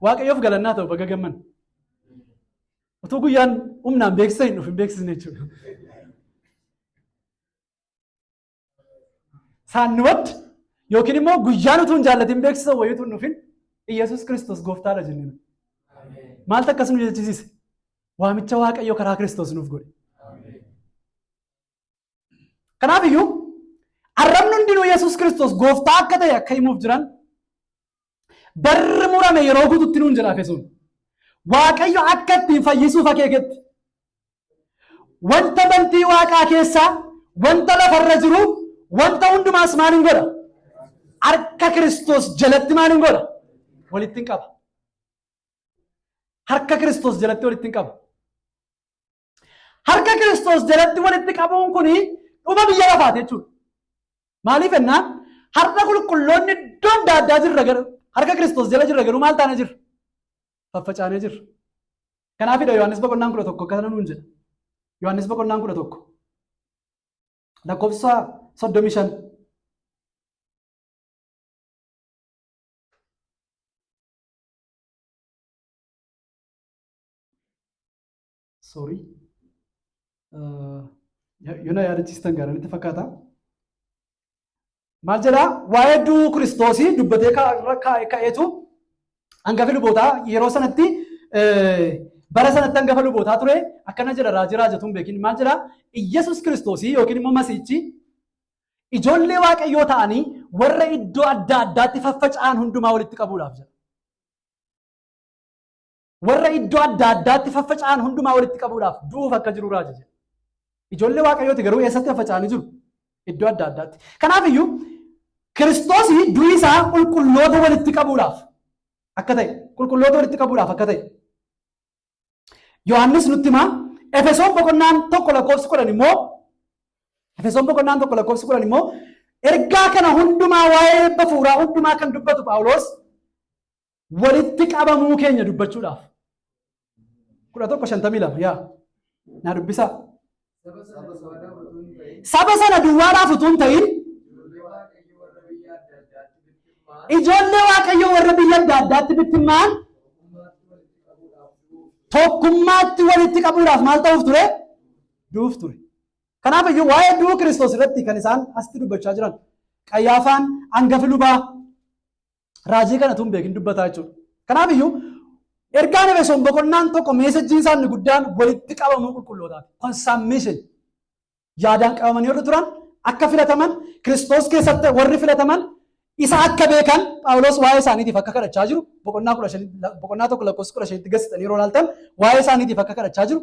Waaqayyoof galannaa ta'u, baga gamman. Utuu guyyaan humnaan beeksisa hin dhufin beeksisne jechuudha. Saannuwatti yookiin immoo guyyaan utuu hin jaallatin beeksisa wayii utuu hin dhufin Iyyasuus Kiristoos gooftaadha jennee. Maaltu akkas nu jechisiise? Waamicha Waaqayyoo karaa Kiristoos nuuf godhe. Kanaaf iyyuu arrabni hundinuu Yesuus Kiristoos gooftaa akka ta'e akka himuuf jiran barri murame yeroo guututti nuun jedha Efesoon. Waaqayyo akka ittiin fayyisuuf akeeketti. Wanta bantii waaqaa keessaa, wanta lafarra jiru, wanta hundumaas maal hin godha? Harka Kiristoos jalatti maal hin godha? Walitti hin qaba. Harka Kiristoos jalatti walitti hin qaba. Harka Kiristoos jalatti walitti qabuun kun dhuma biyya lafaati jechuudha. Maaliif jennaan, har'a qulqulloonni iddoo adda addaa jirra, garuu harka Kiristoos jala jirra, garuu maal taane jirra? Faffacaanee jirra. Kanaafidha Yohaannis boqonnaan 11 akkana nuun jedha. Yohaannis boqonnaan 11 lakkoofsa 35. Sorry. Yoo na yaadachiistan gaarii natti fakkaata. Maal jedhaa? Waa'ee du'uu Kiristoosii dubbatee ka'eetu, hangafi lubootaa yeroo sanatti, bara sanatti hangafa lubootaa ture, akkana jedha, raajii raajatuun beekin maal jedhaa? Iyyasuus Kiristoosii yookiin immoo Masiichi ijoollee Waaqayyoo ta'anii warra iddoo adda addaatti faffaca'an hundumaa walitti qabuudhaaf jedha. Warra iddoo adda addaatti faffaca'an hundumaa walitti qabuudhaaf du'uuf akka jiru raaja jedha. Ijoollee Waaqayyooti, garuu eessatti faffaca'anii jiru? Iddoo adda addaatti. Kanaaf iyyuu Kiristoos du'i isaa qulqulloota walitti qabuudhaaf akka ta'e, qulqulloota walitti qabuudhaaf akka ta'e Yohaannis nutti himaa. Efesoon boqonnaan 1 lakkoofsi 10 immoo, Efesoon boqonnaan 1 lakkoofsi 10 immoo, ergaa kana hundumaa, waa'ee eebba fuuraa hundumaa kan dubbatu Phaawulos walitti qabamuu keenya dubbachuudhaaf. 11:52 yaa naa dubbisaa. Saba sana duwwaadhaaf utuu hin ta'in, ijoollee Waaqayyoo warra biyya adda addaatti bittimmaan tokkummaatti walitti qabuudhaaf maal ta'uuf ture? Du'uuf ture. Kanaaf iyyuu waa'ee du'uu Kiristoos irratti kan isaan asitti dubbachaa jiran, Qayyaafaan hangafi lubaa raajii kana tun beekin dubbataa jechuudha. Kanaaf iyyuu ergaan Efesoon boqonnaan 1 messageiin isaa inni guddaan walitti qabamuu qulqullootaati. Consummation. Yaadaan qabamanii warri turan akka filataman, Kiristoos keessatti warri filataman isa akka beekan, Phaawulos waa'ee isaaniitiif akka kadhachaa jiru boqonnaa 1 lakkoofsa 15tti gassitanii yeroo ilaaltan, waa'ee isaaniitiif akka kadhachaa jiru,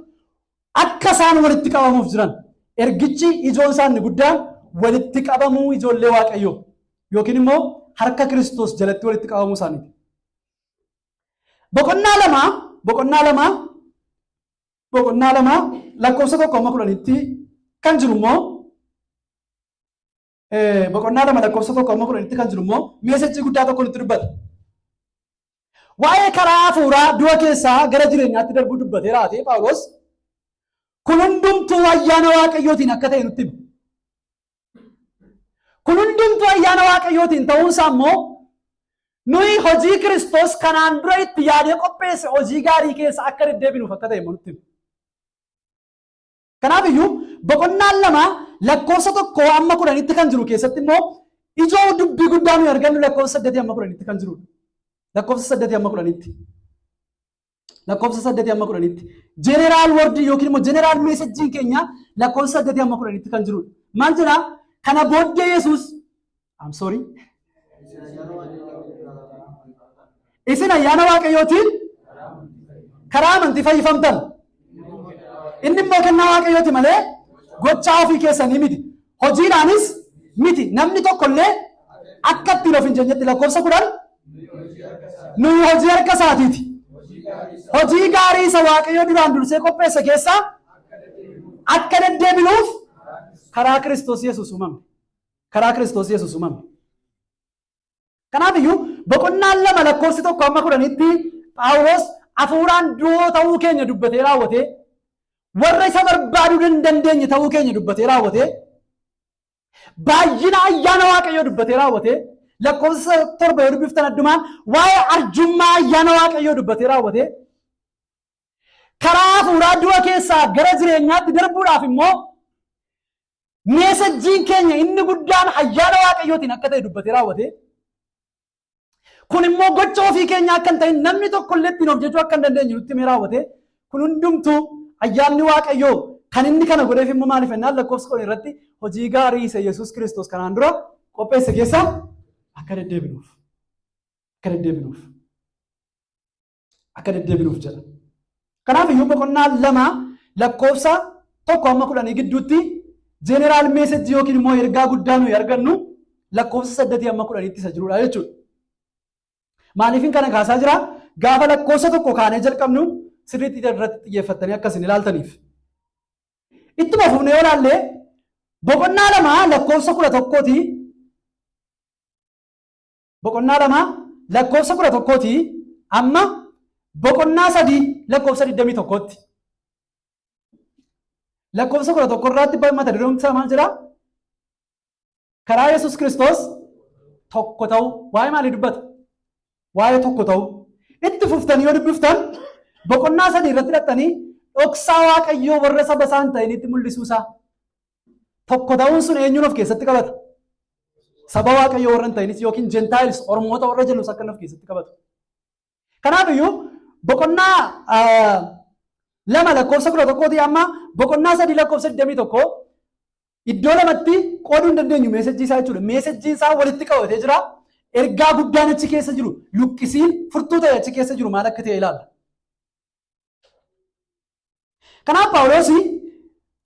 akka isaan walitti qabamuuf jiran, ergichi ijoon isaa inni guddaan walitti qabamuu ijoollee Waaqayyoo yookiin immoo harka Kiristoos jalatti walitti qabamuu isaaniiti. Boqonnaa 2 boqonnaa 2 lakkoofsa 1 amma 10tti kan jiru immoo, boqonnaa 2 lakkoofsa 1 amma 10tti kan jiru immoo message guddaa tokko nutti dubbata. Waa'ee karaa hafuuraa du'a keessaa gara jireenyaatti darbuu dubbatee raatee, Phaawulos kun hundumtuu ayyaana Waaqayyootiin akka ta'e nutti hima. Kun hundumtuu ayyaana Waaqayyootiin ta'uunsaa immoo nuyi hojii Kiristoos kanaan dura itti yaadee qopheesse hojii gaarii keessa akka deddeebinuuf akka ta'e immoo nutti hima. Kanaaf iyyuu boqonnaan 2 lakkoofsa 1 amma 10tti kan jiru keessatti immoo ijoo dubbii guddaa nuyi argannu lakkoofsa 8 amma 10tti kan jirudha. Lakkoofsa 8 amma 10tti. Lakkoofsa 8 amma 10tti. General word yookiin immoo general messageiin keenya lakkoofsa 8 amma 10tti kan jirudha. Maal jedhaa? Kana booddee Yesuus, I'm sorry. Isin ayyaana Waaqayyootiin karaa amantii fayyifamtan. Inni immoo kennaa Waaqayyooti malee gochaa ofii keessanii miti. Hojiidhaanis miti. Namni tokko illee akka ittiin of hin jennetti. Lakkoofsa 10, nuyi hojii harka isaatiiti. Hojii gaarii isa Waaqayyo duraan dursee qopheesse keessaa akka deddeebinuuf karaa Kiristoos Yesuus uumamne. Karaa Kiristoos Yesuus uumamne. Kanaaf iyyuu boqonnaan 2 lakkoofsi 1 amma 10tti Phaawulos hafuuraan du'oo ta'uu keenya dubbatee raawwatee, warra isa barbaaduu hin dandeenye ta'uu keenya dubbatee raawwatee, baay'ina ayyaana Waaqayyoo dubbatee raawwatee, lakkoofsa 7 yoo dubbiftan addumaan waa'ee arjummaa ayyaana Waaqayyoo dubbatee raawwatee, karaa hafuuraa du'a keessaa gara jireenyaatti darbuudhaaf immoo messageiin keenya inni guddaan ayyaana Waaqayyootiin akka ta'e dubbatee raawwatee, kun immoo gocha ofii keenya akka hin ta'in, namni tokko illee ittiin of jechuu akka hin dandeenye nutti himee raawwatee, kun hundumtuu ayyaanni Waaqayyoo kan inni kana godheef immoo maaliif jennaan, lakkoofsa 10 irratti hojii gaarii isa Yesuus Kiristoos kanaan dura qopheesse keessa akka deddeebinuuf, akka deddeebinuuf, akka deddeebinuuf jedha. Kanaaf iyyuu boqonnaa 2 lakkoofsa 1 amma 10 gidduutti general message yookiin immoo ergaa guddaa nuyi argannu lakkoofsa 8 amma 10tti isa jirudha jechuudha. Maaliifin kana kaasaa jira? Gaafa lakkoofsa 1 kaanee jalqabnu sirriitti irratti xiyyeeffattanii akkasin ilaaltaniif. Ittuma fufnee yoo ilaalle, boqonnaa 2 lakkoofsa 11ti. Boqonnaa 2 lakkoofsa 11ti amma boqonnaa 3 lakkoofsa 21tti. Lakkoofsa 11 irraatti mata dureen isaa maal jedhaa? Karaa Yesuus Kiristoos tokko ta'uu. Waa'ee maalii dubbata? Waa'ee tokko ta'uu. Itti fuftanii yoo dubbiftan, boqonnaa 3 irratti dhaqxanii dhoksaa Waaqayyoo warra saba isaan ta'initti mul'isuu isaa. Tokko ta'uun sun eenyuun of keessatti qabata? Saba Waaqayyoo warra hin ta'inis yookiin Gentiles, Ormoota warra jennus akka inni of keessatti qabatu. Kanaaf iyyuu boqonnaa 2 lakkoofsa 11tii amma boqonnaa 3 lakkoofsa 21 iddoo lamatti qooduu hin dandeenyu message isaa jechuudha. Messageiin isaa walitti qabatee jira. Ergaa guddaan achi keessa jiru, luqqisiin furtuu ta'e achi keessa jiru maal akka ta'e ilaalla. Kanaaf Phaawulos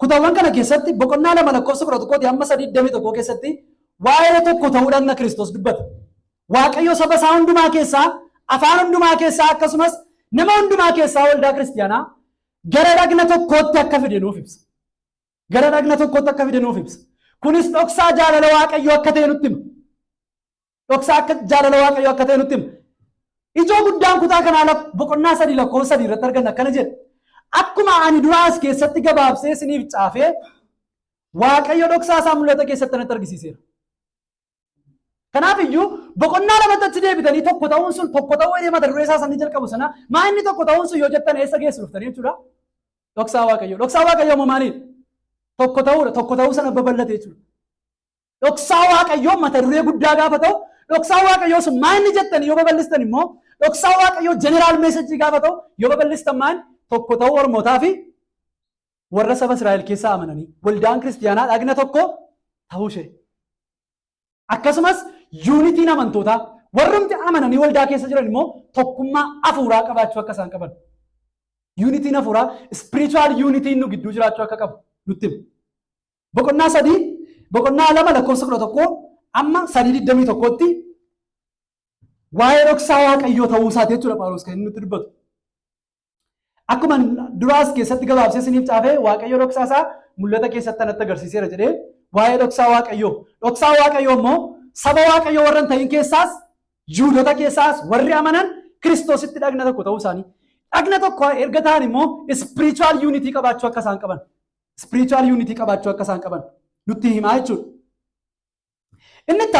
kutaawwan kana keessatti, boqonnaa 2 lakkoofsa 11tii amma 3 21 keessatti, waa'ee tokko ta'uu dhagna Kiristoos dubbata. Waaqayyo saba isaa hundumaa keessaa, afaan hundumaa keessaa, akkasumas nama hundumaa keessaa waldaa kiristiyaanaa gara dhagna tokkootti akka fide nuuf ibsa. Gara dhagna tokkootti akka fide nuuf ibsa. Kunis dhoksaa jaalala Waaqayyoo akka ta'e nutti hima. Dhoksaa akka jaalala Waaqayyoo akka ta'e nutti hima. Ijoo guddaan kutaa kanaa boqonnaa 3 lakkoofsa 3 irratti arganna, akkana jedha. Akkuma ani duraas keessatti gabaabsee isiniif caafee, Waaqayyo dhoksaa isaa mul'ata keessatti natti argisiiseera. Kanaaf iyyuu boqonnaa 2tti achi deebitanii tokko ta'uun sun, tokko ta'uu jedhee mata duree isaa sanii jalqabu sana, maa inni tokko ta'uun sun yoo jettan, eessa geessu dhuftanii jechuudha? Dhoksaa Waaqayyoo. Dhoksaa Waaqayyoo immoo maaliidha? Tokko ta'uudha. Tokko ta'uu sana babal'ate jechuudha. Dhoksaa Waaqayyoo mata duree guddaa gaafa ta'u, dhoksaa Waaqayyoo sun maa inni jettanii yoo babal'istan immoo, dhoksaa Waaqayyoo general message gaafa ta'u yoo babal'istan, maal? Tokko ta'uu Ormootaa fi warra saba Israa'el keessaa amananii waldaan kiristiyaanaa dhagna tokko ta'uu ishee. Akkasumas unityiin amantootaa warrumti amananii waldaa keessa jiran immoo tokkummaa afuuraa qabaachuu akka isaan qaban. Unityiin afuuraa, spiritual unityiin nu gidduu jiraachuu akka qabu nutti hima. Boqonnaa 3, boqonnaa 2 lakkoofsa 11 amma 3:21tti waa'ee dhoksaa Waaqayyoo ta'uu isaati jechuudha Phaawulos kan inni nutti dubbatu. Akkuma duraas keessatti gabaabsee isiniif caafee, Waaqayyo dhoksaa isaa Mul'ata keessatti anatti agarsiiseera jedhee waa'ee dhoksaa Waaqayyoo. Dhoksaa Waaqayyoo immoo saba Waaqayyoo warra hin ta'in keessaas, Yihudoota keessaas warri amanan Kiristoositti dhagna tokko ta'uu isaanii. Dhagna tokko erga ta'an immoo spiritual unity qabaachuu akka isaan qaban. Spiritual unity qabaachuu akka isaan qaban nutti himaa jechuudha. Inni itti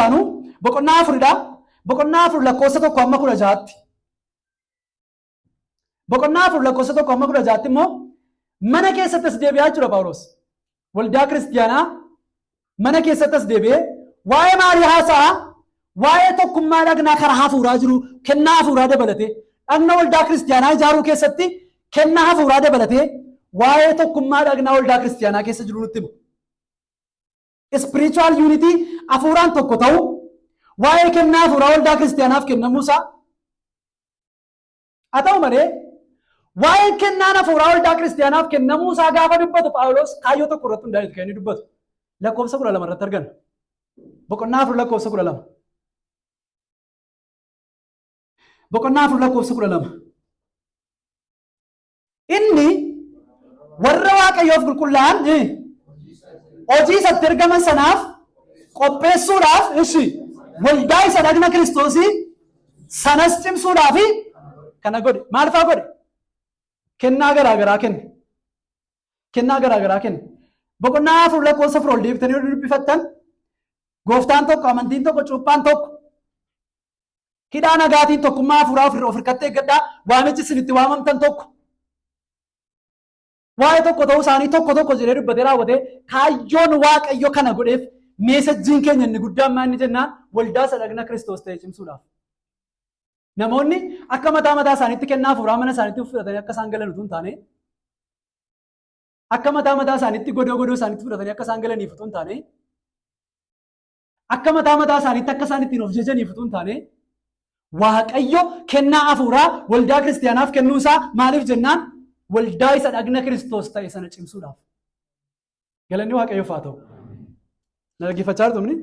aanu boqonnaa 4dha. Boqonnaa 4 lakkoofsa 1 hamma 16tti. Boqonnaa 4 lakkoofsa 1 hamma 16tti immoo mana keessatti as deebi'aa jechuudha Phaawulos. Waldaa kiristiyaanaa mana keessatti as deebi'ee waa'ee maalii haasa'a? Waa'ee tokkummaa dhagnaa karaa hafuuraa jiru, kennaa hafuuraa dabalatee, dhagna waldaa kiristiyaanaa ijaaruu keessatti kennaa hafuuraa dabalatee, waa'ee tokkummaa dhagnaa waldaa kiristiyaanaa keessa jiru nutti hima. Spiritual unity, hafuuraan tokko ta'uu, waa'ee kennaa hafuuraa waldaa kiristiyaanaaf kennamuusaa. Haa ta'u malee, waa'een kennaan hafuuraa waldaa kiristiyaanaaf kennamuusaa gaafa dubbatu Phaawulos kaayyoo tokko irratti hundaa'etu kan inni dubbatu. Lakkoofsa 12 irratti arganna. Boqonnaa 4 lakkoofsa 12. Boqonnaa 4 lakkoofsa 12. Inni warra Waaqayyoof qulqullaa'an hojii isatti ergaman sanaaf qopheessuudhaaf, ishi waldaa isa dhagna Kiristoosii sanas cimsuudhaaf kana godhe. Maal faa godhe? Kennaa garaa garaa kenne. Kennaa garaa garaa kenne. Boqonnaa 4 lakkoofsa 4 ol deebitanii yoo dubbifattan, gooftaan tokko, amantiin tokko, cuuphaan tokko, hidhaa nagaatiin tokkummaa hafuuraa of hirkattee eeggadhaa, waamichi isin itti waamamtan tokko. Waa'ee tokko ta'uu isaanii tokko tokko jedhee dubbatee raawwatee, kaayyoon Waaqayyo kana godheef, messageiin keenya inni guddaan maal inni jennaan, waldaa isa dhagna Kiristoos ta'e cimsuudhaaf. Namoonni akka mataa mataa isaaniitti kennaa hafuuraa mana isaaniitti fudhatanii akka isaan galan utuu hin taane, akka mataa mataa isaaniitti godoo godoo isaaniitti fudhatanii akka isaan galaniif utuu hin taane, akka mataa mataa isaaniitti akka isaan ittiin of jajaniif utuu hin taane, Waaqayyo kennaa hafuuraa waldaa kiristiyaanaaf kennuu isaa maaliif jennaan, waldaa isa dhagna Kiristoos ta'e sana cimsuudhaaf. Galanni Waaqayyoof haa ta'u. Na dhaggeeffachaa jirtu mini?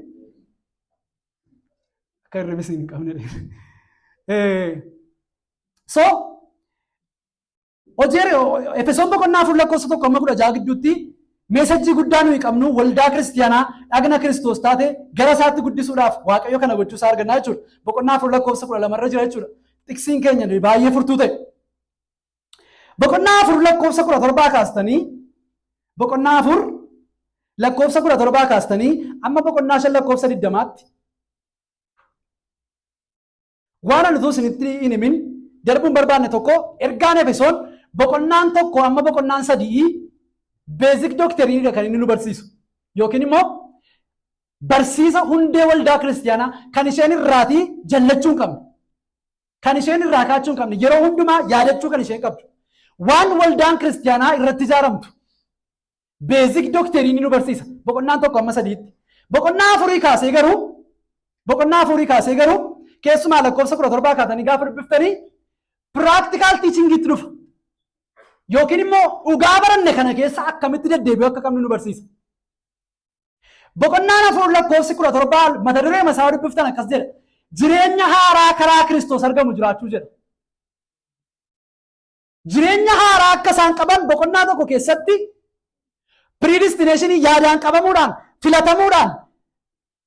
Akka hirribis hin qabne. So hojii Efesoon boqonnaa 4 lakkoofsa 1 amma 16 gidduutti message guddaa nuyi qabnu waldaa kiristiyaanaa dhagna Kiristoos taate gara isaatti guddisuudhaaf Waaqayyo kana gochuu isaa argannaa jechuudha. Boqonnaa 4 lakkoofsa 12 irra jira jechuudha. Xiqsiin keenya baay'ee furtuu ta'e. Boqonnaa 4 lakkoofsa 17 kaastanii, boqonnaa 4 lakkoofsa 17 kaastanii amma boqonnaa 5 lakkoofsa 20tti waan ani utuu isinitti hin himin darbuun barbaanne tokko, ergaan Efesoon boqonnaan 1 amma boqonnaan 3 basic doctrineiidha kan inni nu barsiisu, yookiin immoo barsiisa hundee waldaa kiristiyaanaa kan isheen irraatii jallachuu hin qabne, kan isheen irraa kaachuu hin qabne, yeroo hundumaa yaadachuu kan isheen qabdu, waan waldaan kiristiyaanaa irratti ijaaramtu basic doctrine nu barsiisa boqonnaan 1 amma 3tti. Boqonnaa 4 kaasee garuu, keessumaa lakkoofsa 17 kaatanii gaafa dubbiftanii, practical teachingiitti dhufa. Yookiin immoo dhugaa baranne kana keessa akkamitti deddeebi'uu akka qabnu nu barsiisa. Boqonnaan 4 lakkoofsi 17 mata duree masaa dubbiftan akkas jedha. Jireenya haaraa karaa Kiristoos argamu jiraachuu jedha. Jireenya haaraa akka isaan qaban boqonnaa 1 keessatti predestination, yaadaan qabamuudhaan, filatamuudhaan,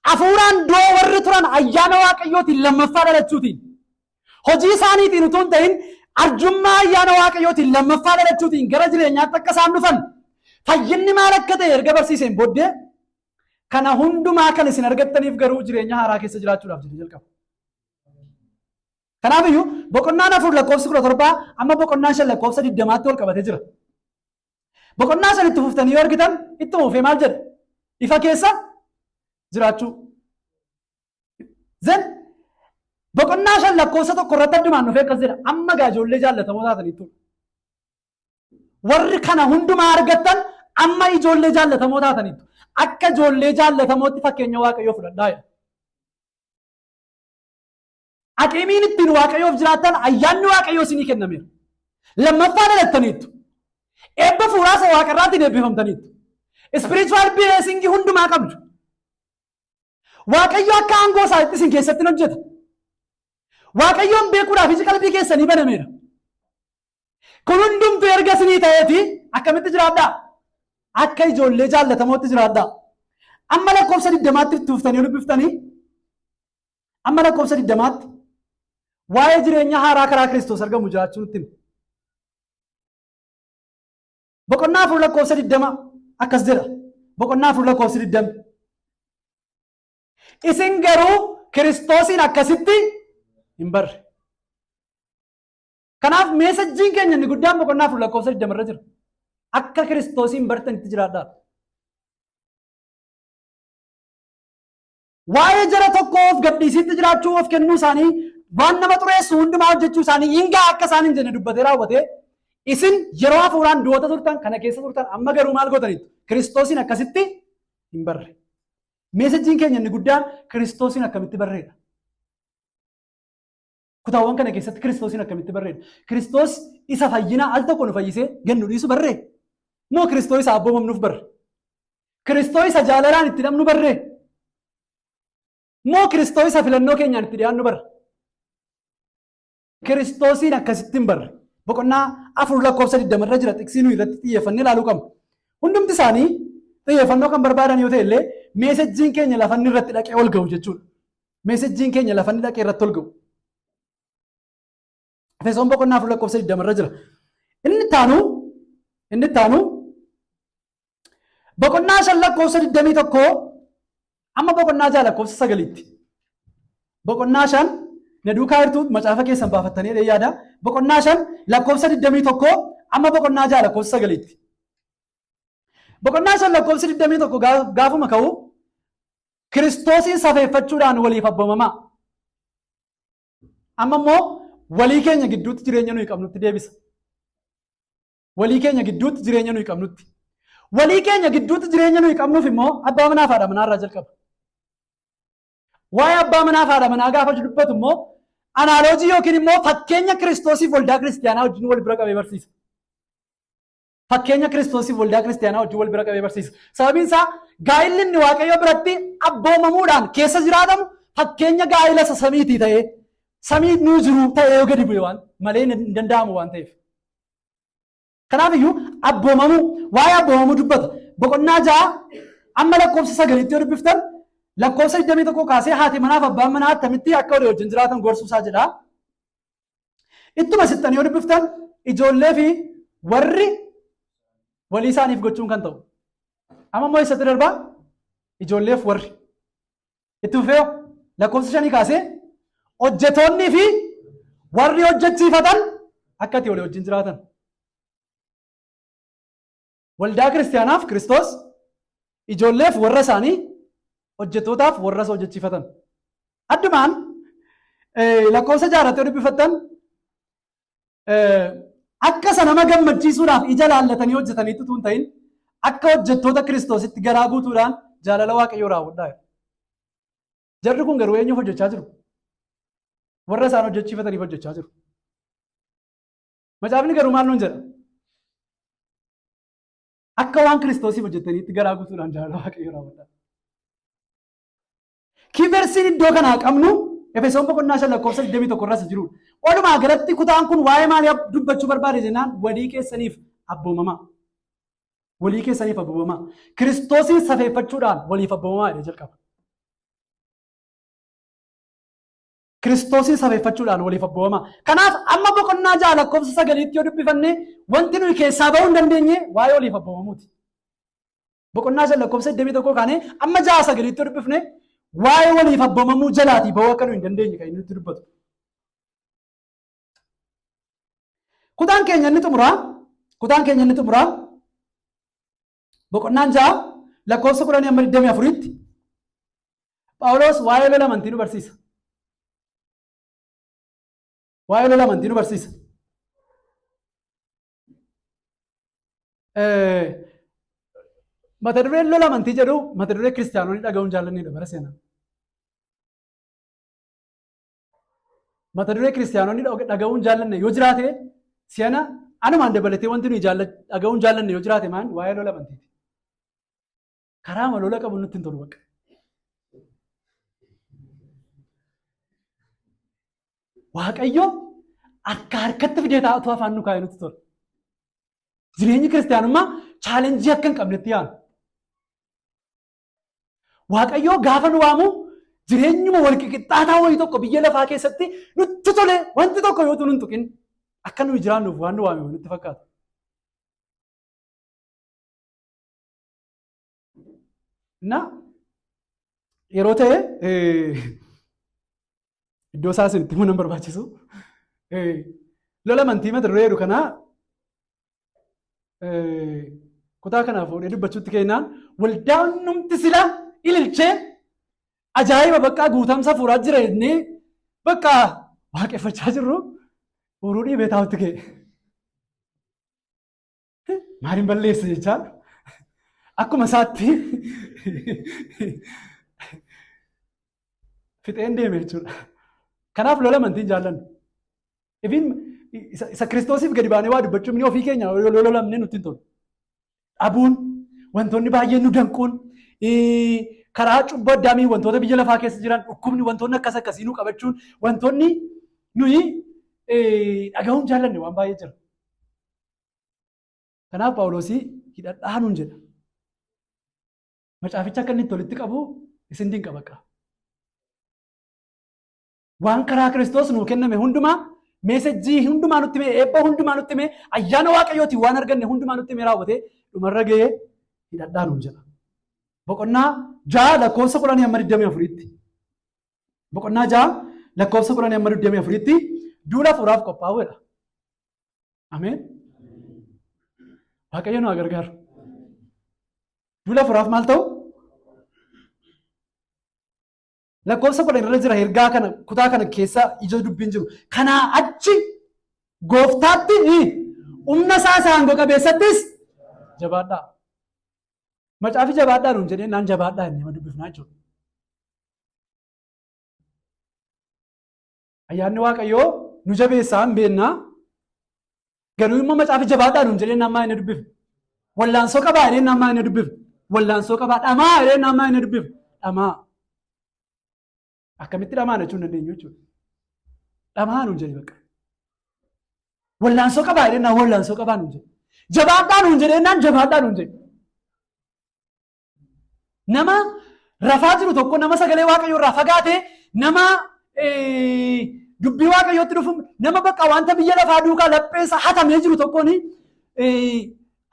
hafuuraan du'oo warri turan ayyaana Waaqayyootiin lammaffaa dhalachuutiin, hojii isaaniitiin utuu hin ta'in arjummaa ayyaana Waaqayyootiin lammaffaa dhalachuutiin gara jireenyaatti akka isaan dhufan, fayyinni maal akka ta'e erga barsiiseen booddee, kana hundumaa kan isin argattaniif garuu jireenya haaraa keessa jiraachuudhaaf jedhee jalqaba. Kanaaf iyyuu boqonnaan 4 lakkoofsi 17 amma boqonnaan 5 lakkoofsa 20tti wal qabatee jira. Boqonnaa 5 itti fuftanii yoo argitan, ittuma fufee maal jedha? Ifa keessa jiraachuu. Then boqonnaa 5 lakkoofsa 1 irratti addumaan dhufee akkas jedha. Amma gaa ijoollee jaallatamoo taataniittu. Warri kana hundumaa argattan amma ijoollee jaallatamoo taataniittu. Akka ijoollee jaallatamootti fakkeenya Waaqayyoo fudhadhaa jedha. Aqimiin ittiin Waaqayyoof jiraattan ayyaanni Waaqayyoo isinii kennameera. Lammaffaa dhalattaniittu. Eebba fuuraa isa waaqarraatiin eebbifamtaniittu. Spiritual blessing hundumaa qabdu. Waaqayyo akka aangoo isaatti isin keessatti hojjeta. Waaqayyoon beekuudhaaf iji qalbii keessanii banameera. Kun hundumtuu erga isinii ta'eeti akkamitti jiraadhaa? Akka ijoollee jaallatamootti jiraadhaa. Amma lakkoofsa 20tti tuuftanii dubbiftanii amma lakkoofsa 20tti waa'ee jireenya haaraa karaa Kiristoos argamu jiraachuu nutti hima. Boqonnaa 4 lakkoofsa 20 akkas jedha. Boqonnaa 4 lakkoofsa 20. Isin garuu Kiristoosiin akkasitti hin barre. Kanaaf messageiin keenya inni guddaan boqonnaa 4 lakkoofsa 20 irra jira. Akka Kiristoosiin bartanitti jiraadhaa. Waa'ee jara tokko of gadhiisitti jiraachuu of kennuu isaanii waan nama xureessu hundumaa hojjechuu isaanii hingaa akka isaan hin jenne dubbatee raawwatee isin yeroo hafuuraan du'oota turtan kana keessa turtan amma garuu maal gootaniitu? Kiristoosiin akkasitti hin barre. Messageiin keenya inni guddaan Kiristoosiin akkamitti barreedha. Kutaawwan kana keessatti Kiristoosiin akkamitti barreedha? Kiristoos isa fayyinaa al tokko nu fayyisee gannu dhiisu barree? Moo Kiristoos isa abboomamnuuf barre? Kiristoos isa jaalalaan itti dhabnu barree? Moo Kiristoos isa filannoo keenyaan itti dhiyaannu barre? Kiristoosiin akkasitti hin barre. Boqonnaa 4 lakkoofsa 20 irra jira xiqsii nuyi irratti xiyyeeffannee ilaaluu qabna. Hundumti isaanii xiyyeeffannoo kan barbaadan yoo ta'e illee messageiin keenya lafa inni irratti dhaqee ol ga'u jechuudha. Messageiin keenya lafa inni dhaqee irratti ol ga'u. Efesoon boqonnaa 4 lakkoofsa 20 irra jira. Inni taanu boqonnaa 5 lakkoofsa 21 amma boqonnaa 6 lakkoofsa 9tti. Boqonnaa 5 na duukaa jirtu, macaafa keessan baafattanii jedhee yaada. Boqonnaa 5 lakkoofsa 21 amma boqonnaa 6 lakkoofsa 9tti. Boqonnaa 5 lakkoofsa 21 gaafuma ka'u Kiristoosiin safeeffachuudhaan waliif abboomamaa. Amma immoo walii keenya gidduutti jireenya nuyi qabnutti deebisa. Walii keenya gidduutti jireenya nuyi qabnutti. Walii keenya gidduutti jireenya nuyi qabnuuf immoo abbaa manaa fi haadha manaa irraa jalqaba. Waa'ee abbaa manaa fi haadha manaa gaafa dubbatu immoo analogy yookiin immoo fakkeenya Kiristoosiif waldaa kiristiyaanaa wajjin wal bira qabee barsiisa. Fakkeenya Kiristoosiif waldaa kiristiyaanaa wajjin wal bira qabee barsiisa. Sababiin isaa gaa'illi inni Waaqayyo biratti abboomamuudhaan keessa jiraatamu fakkeenya gaa'ila isa samiitii ta'ee samii nuu jiru ta'ee yoo gadi bu'e waan malee hin danda'amu waan ta'eef. Kanaaf iyyuu abboomamuu waa'ee abboomamuu dubbata. Boqonnaa 6 amma lakkoofsa 9tti yoo dubbiftan lakkoofsa 21 kaasee haati manaaf abbaan manaa attamitti akka walii wajjin jiraatan gorsuusaa jedha. Ittuma sittanii yoo dubbiftan ijoollee fi warri walii isaaniif gochuun kan ta'u. Amma immoo eessatti darbaa? Ijoolleef warri. Itti fufee lakkoofsa 5 kaasee hojjetoonnii fi warri hojjechiifatan akka itti walii wajjin jiraatan. Waldaa kiristiyaanaaf Kiristoos, ijoolleef warra isaanii, hojjetootaaf warra isa hojjechiifatan. Addumaan lakkoofsa 6rratti yoo dubbifattan akka isa nama gammachiisuudhaaf ija laallatanii hojjetaniitti utuu hin ta'in akka hojjettoota Kiristoositti garaa guutuudhaan jaalala Waaqayyoo raawwadhaa. Jarri kun garuu eenyuuf hojjechaa jiru? Warra isaan hojjechiifataniif hojjechaa jiru. Macaafni garuu maal nuun jedha? Akka waan Kiristoosiif hojjetaniitti garaa guutuudhaan jaalala Waaqayyoo raawwadhaa. Key verseiin iddoo kanaa qabnu Efesoon boqonnaa 5 lakkoofsa 21 irras jirudha. Walumaa galatti kutaan kun waa'ee maalii dubbachuu barbaade jennaan walii keessaniif abboomamaa. Walii keessaniif abboomamaa. Kiristoosiin safeeffachuudhaan waliif abboomamaa jedhee jalqaba. Kiristoosiin safeeffachuudhaan waliif abboomamaa. Kanaaf amma boqonnaa 6 lakkoofsa 9tti yoo dubbifanne wanti nuyi keessaa bahuu hin dandeenye waa'ee waliif abboomamuuti. Boqonnaa 5 lakkoofsa 21 kaanee amma 6 9tti yoo dubbifne waa'ee waliif abboomamuu jalaatii bahuu akka nuyi hin dandeenye kan inni nutti dubbatu. Kutaan keenya inni xumuraa boqonnaan 6 lakkoofsa 10 amma 24tti Phaawulos waa'ee lola amantii nu barsiisa. Waa'ee lola amantii nu barsiisa. Mata dureen lola amantii jedhu mata duree kiristaanonni dhaga'uun jaallannidha bara seenaa. Mata duree kiristaanonni dhaga'uun jaallanne yoo jiraate si'ana anumaan dabalatee wanti nuyi dhaga'uun jaallanne yoo jiraate maan waa'ee lola amantiiti. Karaa lola qabu nutti hin tolu bakka. Waaqayyo akka harkatti fidee taa'atu afaan nu kaa'e nutti tola. Jireenyi kiristaanummaa challenge akka hin qabnetti yaanu. Waaqayyoo gaafa nu waamu jireenyuma wal qixxaataa wayii tokko biyya lafaa keessatti nutti tole wanti tokko yoo nun tuqin akka nuyi jiraannuuf waan nu waame nutti fakkaata. Na yeroo ta'e iddoo isaa isinitti himuu nan barbaachisu. Lola amantii mata duree jedhu kanaa kutaa kanaaf fuudhee dubbachuutti kennaan waldaan numti sila ililchee ajaa'iba bakka guutamsa fuuraa jira jennee bakka waaqeffachaa jirru uruu dhiibee taa'utti ka'e. Maaliin balleessa jechaa akkuma isaatti fixeen deeme jechuudha. Kanaaf lola amantiin jaallannu. Ifin isa Kiristoosiif gadi baanee waa dubbachuun ofii keenya yoo lolamne nutti hin tolu. Dhabuun wantoonni baay'een nu danquun karaa cubbuu addaamii wantoota biyya lafaa keessa jiran dhukkubni wantoonni akkas akkasii nu qabachuun wantoonni nuyi dhaga'uun jaallanne waan baay'ee jira. Kanaaf Phaawulosii hidhadhaa nuun jedha. Macaaficha akka inni itti walitti qabu isin dinqa baqa. Waan karaa Kiristoos nuu kenname hundumaa message hundumaa nutti himee eebba hundumaa nutti himee ayyaana Waaqayyootiin waan arganne hundumaa nutti himee raawwatee dhumarra ga'ee hidhadhaa nuun jedha. Boqonnaa 6 lakkoofsa 10 hamma 24tti. Boqonnaa 6 lakkoofsa 10 hamma 24tti duula hafuuraaf qophaa'uudha. Ameen. Waaqayyo nu haa gargaaru. Duula hafuuraaf maal ta'u? Lakkoofsa 10 irra jira ergaa kana kutaa kana keessa ija dubbiin jiru. Kanaa achi gooftaatti humna isaa isa aangoo qabeessattis jabaadhaa. Macaafi jabaadhaa nuun jedhee naan jabaadhaa inni nama dubbifnaa jechuudha. Ayyaanni Waaqayyoo nu jabeessaa hin beennaa. Garuu immoo macaafi jabaadhaa nuun jedhee namaa inni dubbifne. Wallaansoo qabaa jedhee namaa inni dubbifne. Wallaansoo qabaa dhamaa jedhee namaa inni dubbifne. Dhamaa. Akkamitti dhamaa jechuu hin dandeenyu jechuudha. Dhamaa nuun jedhe bakka. Wallaansoo qabaa jedhee naan wallaansoo qabaa nuun jedhe. Jabaadhaa nuun jedhee naan jabaadhaa nuun jedhe. Nama rafaa jiru tokko, nama sagalee Waaqayyoo irraa fagaate, nama dubbii Waaqayyootti dhufu, nama bakka wanta biyya lafaa duukaa lapheensa hatamee jiru tokkoon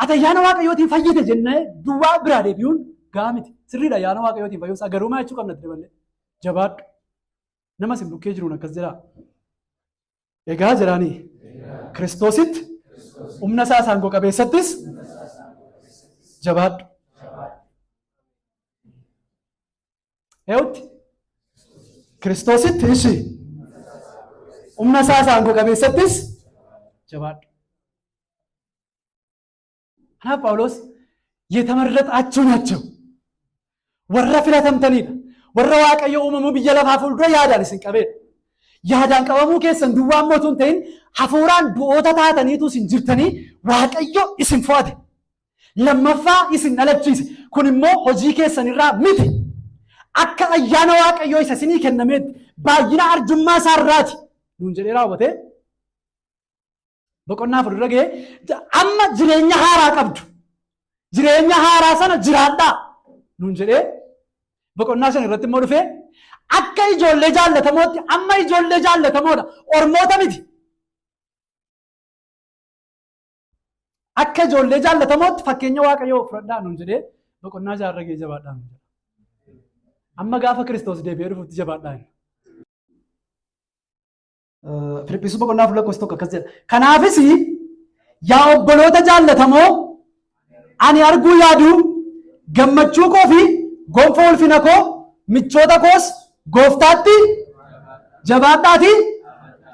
ati ayyaana Waaqayyootiin fayyite jennee duwwaa biraa deebi'uun gahaa miti. Sirriidha, ayyaana Waaqayyootiin fayyuun isaa garuu maal jechuu qabna itti daballee? Jabaadhu. Nama isin bukkee jiruun akkas jedhaa. Egaa jedhaanii Kiristoositti humna isaa aangoo qabeessattis jabaadhu. Eewutti Kiristoositti ishi humna isaa aangoo qabeessattis jabaadhu. Kanaaf Phaawulos የተመረጣችሁ ናቸው። Warra filatamtanidha. Warra Waaqayyo uumamuu biyya lafaa fuuldura yaadaan isin qabeedha. Yaadaan qabamuu keessan duwwaa immoo utuu hin ta'in hafuuraan du'oota taataniitu isin jirtanii Waaqayyo isin fo'ate. Lammaffaa isin dhalachiise. Kun immoo hojii keessan irraa miti. Akka ayyaana Waaqayyoo isa isinii kennameetti baay'ina arjummaa isaa irraati. Nuun jedhee raawwatee boqonnaa 4 irra ga'ee amma jireenya haaraa qabdu. Jireenya haaraa sana jiraadhaa nuun jedhee boqonnaa 5 irratti immoo dhufee akka ijoollee jaallatamootti amma ijoollee jaallatamoodha. Ormoota miti. Akka ijoollee jaallatamootti fakkeenya Waaqayyoo fudhadhaa nuun jedhee boqonnaa 6 irra ga'ee jabaadhaa nuun jedha. Amma gaafa Kiristoos deebi'ee dhufutti jabaadhaa inni. Filiphisiis boqonnaa 4 lakkoofsa 1 akkas jedha. Kanaafis yaa obboloota jaallatamoo, ani arguu yaaduu gammachuu koo fi gonfoo ulfina koo, michoota koos, gooftaatti jabaadhaatii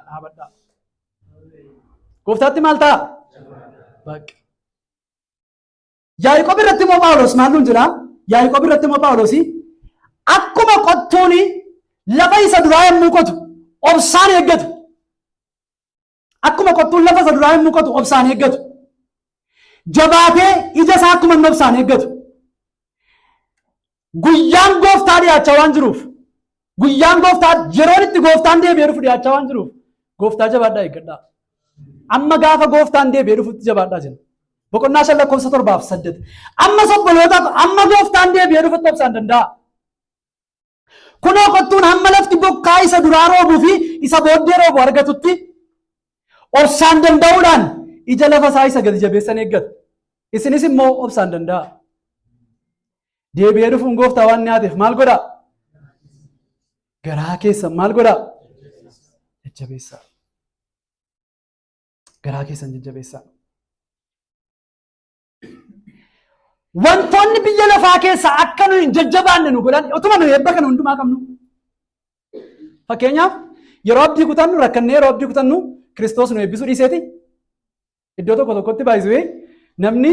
dhaabadhaa. Gooftaatti maal ta'a? Baqa. Yaaqoob irratti immoo Phaawulos maal nuun jedhaa? Yaaqoob irratti immoo Phaawulos akkuma qottuun lafa isa duraa yommuu qotu obsaan eeggatu. Akkuma qottuun lafa isa duraa yommuu qotu obsaan eeggatu. Jabaatee ija isaa akkuma inni obsaan eeggatu. Guyyaan gooftaa dhiyaachaa waan jiruuf, guyyaan gooftaa, yeroon itti gooftaan deebi'ee dhufu dhiyaachaa waan jiruuf, gooftaa jabaadhaa eeggadhaa. Amma gaafa gooftaan deebi'ee dhufutti jabaadhaa jenna. Boqonnaa 5 lakkoofsa 7 fi 8. Ammas obboloota, amma gooftaan deebi'ee dhufutti obsaan danda'a. Kunoo qottuun hamma lafti bokkaa isa duraa roobuu fi isa booddee roobu argatutti obsaan danda'uudhaan ija lafa isaa isa gadi jabeessan eeggata. Isinis immoo obsaan danda'a. Deebi'ee dhufuun gooftaa waan dhiyaateef maal godhaa? Garaa keessan maal godhaa? Jajjabeessaa. Garaa keessan jajjabeessaa. Wantoonni biyya lafaa keessa akka nuyi hin jajjabaanne nu godhan utuma nuyi eebba kana hundumaa qabnu. Fakkeenyaaf, yeroo abdii kutannu, rakkannee yeroo abdii kutannu, Kiristoos nu eebbisuu dhiiseeti. Iddoo tokko tokkotti baay'isee namni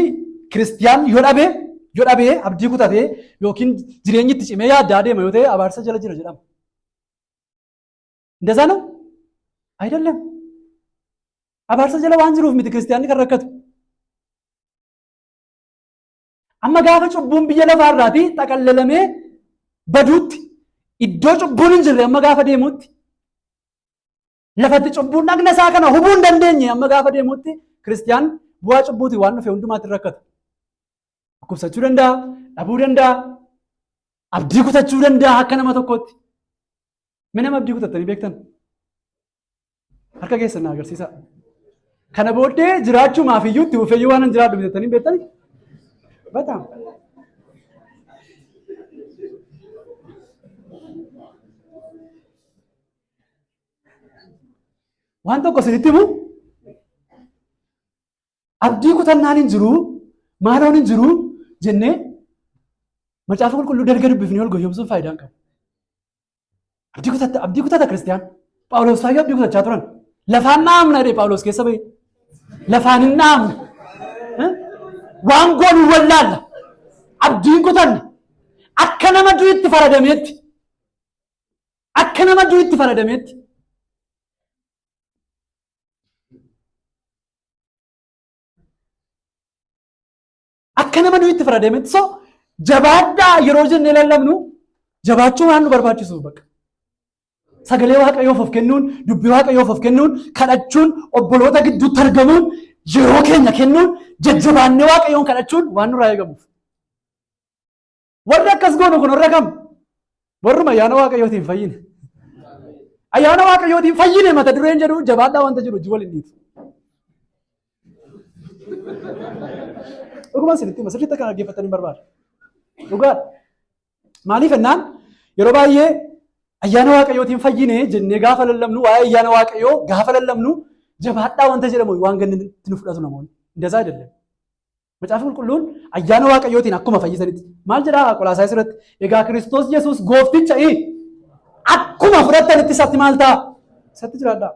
kiristiyaan yoo dhabee abdii kutatee yookiin jireenyi itti cimee yaaddaa deema yoo ta'e, abaarsa jala jira jedhama. እንደዛ ነው አይደለም? Abaarsa jala waan jiruuf miti kiristiyaanni kan rakkatu. Amma gaafa cubbuun biyya lafaa irraatii xaqallalamee baduutti, iddoo cubbuun hin jirre amma gaafa deemuutti, lafatti cubbuun dhagna isaa kana hubuu hin dandeenye amma gaafa deemuutti, kiristiyaan bu'aa cubbuutiin waan dhufe hundumaatti rakkata. Dhukkubsachuu danda'a, dhabuu danda'a, abdii kutachuu danda'a akka nama tokkootti. Mee nama abdii kutattanii beektan? Harka keessan na agarsiisaa. Kana booddee jiraachumaaf iyyuu itti fufeeyyuu waan hin jiraadhu bitattanii beektanii? በጣም. Waan tokko isinitti himu, abdii kutannaan hin jiru, maaloon hin jiru jennee macaafa qulqulluu dalga dubbifnee ol goyoomsuun faayidaa hin qabu. Abdii kutata, abdii kutata kiristiyaan. Phaawulos faayyoo abdii kutachaa turan. Lafaan dhaamna jedhee Phaawulos keessa bahe. Lafaan hin dhaamne. Waan goonu wallaalla. Abdiin kutanne. Akka nama du'itti faradameetti. Akka nama du'itti faradameetti. Akka nama du'itti faradameetti. So jabaadhaa yeroo jennee lallabnu, jabaachuu waan nu barbaachisuuf bakka. Sagalee Waaqayyoof of kennuun, dubbii Waaqayyoof of kennuun, kadhachuun, obboloota gidduutti argamuun, yeroo keenya kennuun, jajjabaannee Waaqayyoon kadhachuun waan nurraa eegamuuf. Warri akkas goonu kun warra kam? Warruma ayyaana Waaqayyootiin fayyine. Ayyaana Waaqayyootiin fayyine mata dureen jedhu jabaadhaa wanta jiru hojii waliin dhiitu. Dhuguma isinitti hima, sirriitti akka dhaggeeffatanii barbaada. Dhugaadha. Maaliif jennaan, yeroo baay'ee ayyaana Waaqayyootiin fayyine jennee gaafa lallabnu, waa'ee ayyaana Waaqayyoo gaafa lallabnu, jabaadhaa wanta jedhamu waan ganni nu fudhatu namoonni. እንደዛ አይደለም. Macaafa qulqulluun ayyaana Waaqayyootiin akkuma fayyisanitti maal jedhaa Qolaasaayis irratti? Egaa Kiristoos Yesuus goofticha akkuma fudhattanitti isatti maal ta'a? Isatti jiraadhaa.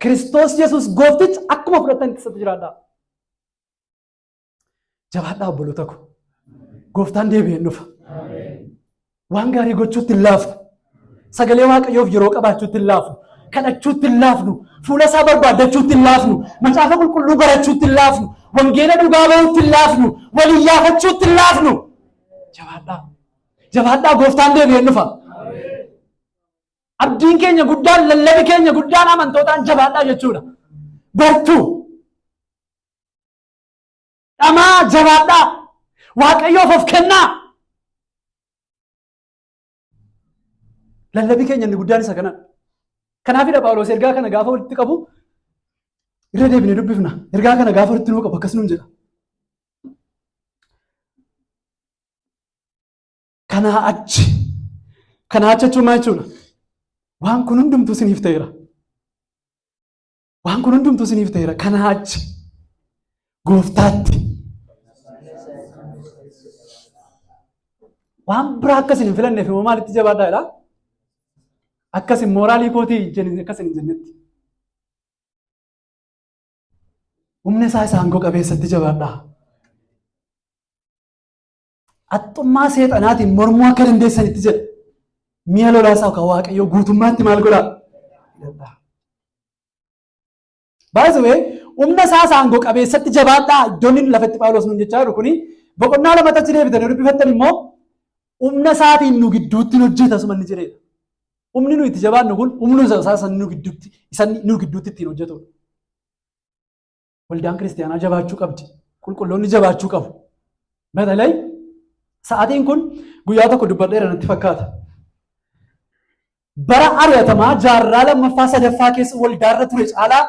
Kiristoos Yesuus goofticha akkuma fudhattanitti isatti jiraadhaa. Jabaadhaa, obboloota ko. Gooftaan deebi'ee dhufa. Waan gaarii gochuutti hin laafnu. Sagalee Waaqayyoof yeroo qabaachuutti hin laafnu. Kadhachuutti hin laafnu. Fuula isaa barbaaddachuutti hin laafnu. Macaafa qulqulluu barachuutti hin laafnu. Wangeela dhugaa bahuutti hin laafnu. Waliin yaafachuutti hin laafnu. Jabaadhaa. Jabaadhaa, gooftaan deebi'ee dhufa. Abdiin keenya guddaan, lallabi keenya guddaan amantootaan jabaadhaa jechuudha. Bartuu. Dhamaa, jabaadhaa. Waaqayyoof of kennaa. Lallabii keenya inni guddaan isa kanadha. Kanaafidha Phaawulos ergaa kana gaafa walitti qabu, irra deebinee dubbifna. Ergaa kana gaafa walitti nuu qabu akkas nuun jedha. Kanaa achi. Kanaa achi jechuun maal jechuudha? Waan kun hundumtuu isiniif ta'eera. Waan kun hundumtuu isiniif ta'eera. Kanaa achi gooftaatti. Waan biraa akka isin hin filanneef immoo maalitti jabaadhaa jedhaa? Akkasin mooraalii kootii akkasin hin jennetti. Humna isaa isa aangoo qabeessatti jabaadhaa. Haxxummaa seexanaatiin mormuu akka dandeessanitti jedha. Mi'a lolaa isaa kan Waaqayyoo guutummaatti maal godhaa? Hidhadhaa. By the way, humna isaa isa aangoo qabeessatti jabaadhaa iddoon inni lafatti Phaawulos nuun jechaa jiru kuni, boqonnaa lamatti achi deebitanii dubbifattan immoo, humna isaatiin nu gidduutti hojjeta suma inni jedhedha. Humni nu itti jabaannu kun humna isaa isa nu gidduutti ittiin hojjetudha. Waldaan kiristaanaa jabaachuu qabdi. Qulqulloonni jabaachuu qabu. Batalay sa'aatiin kun guyyaa tokko dubbadheera natti fakkaata. Bara ari'atamaa jaarraa lammaffaa sadaffaa keessa waldaarra ture caalaa,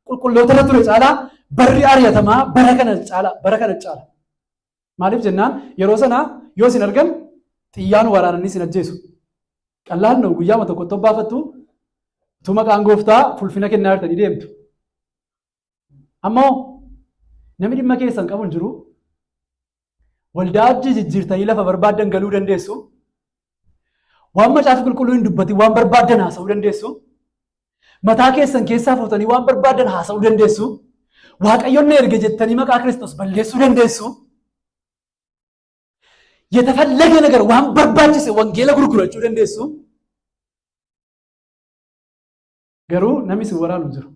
qulqullootarra ture caalaa, barri ari'atamaa bara kana caalaa, bara kana caala. Maaliif jennaan, yeroo sana yoo isin argan xiyyaan waraananii isin ajjeesu. Qallaan na'u, guyyaama tokkotti obbaafattu, utuu maqaan gooftaa fulfina kennaa jirtanii deemtu. Ammoo namni dhimma keessan qabu hin jiru. Waldaa jijjiirtanii lafa barbaaddan galuu dandeessu. Waan Macaafa Qulqulluu hin dubbatin waan barbaaddan haasa'uu dandeessu. Mataa keessan keessaa fuutanii waan barbaaddan haasa'uu dandeessu. Waaqayyoon na erge jettanii maqaa Kiristoos balleessuu dandeessu. የተፈለገ ነገር waan barbaachise wangeela gurgurachuu dandeessu. Garuu namni isin waraanu hin jiru.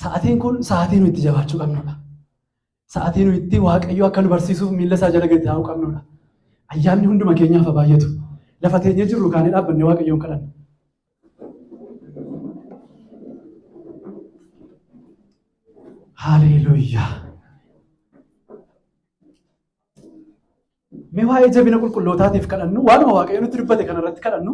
Sa'aatiin kun sa'aatii nuyi itti jabaachuu qabnudha. Sa'aatii nuyi itti Waaqayyo akka nu barsiisuuf miilla isaa jala gadi taa'uu qabnudha. Ayyaanni hunduma keenyaaf haa baay'atu. Lafa teenyee jirru kaanee dhaabbannee Waaqayyoon kadhanna. Haleluuyaa. Mee waa'ee jabina qulqullootaatiif kadhannu, waanuma Waaqayyo nutti dubbate kanarratti kadhannu.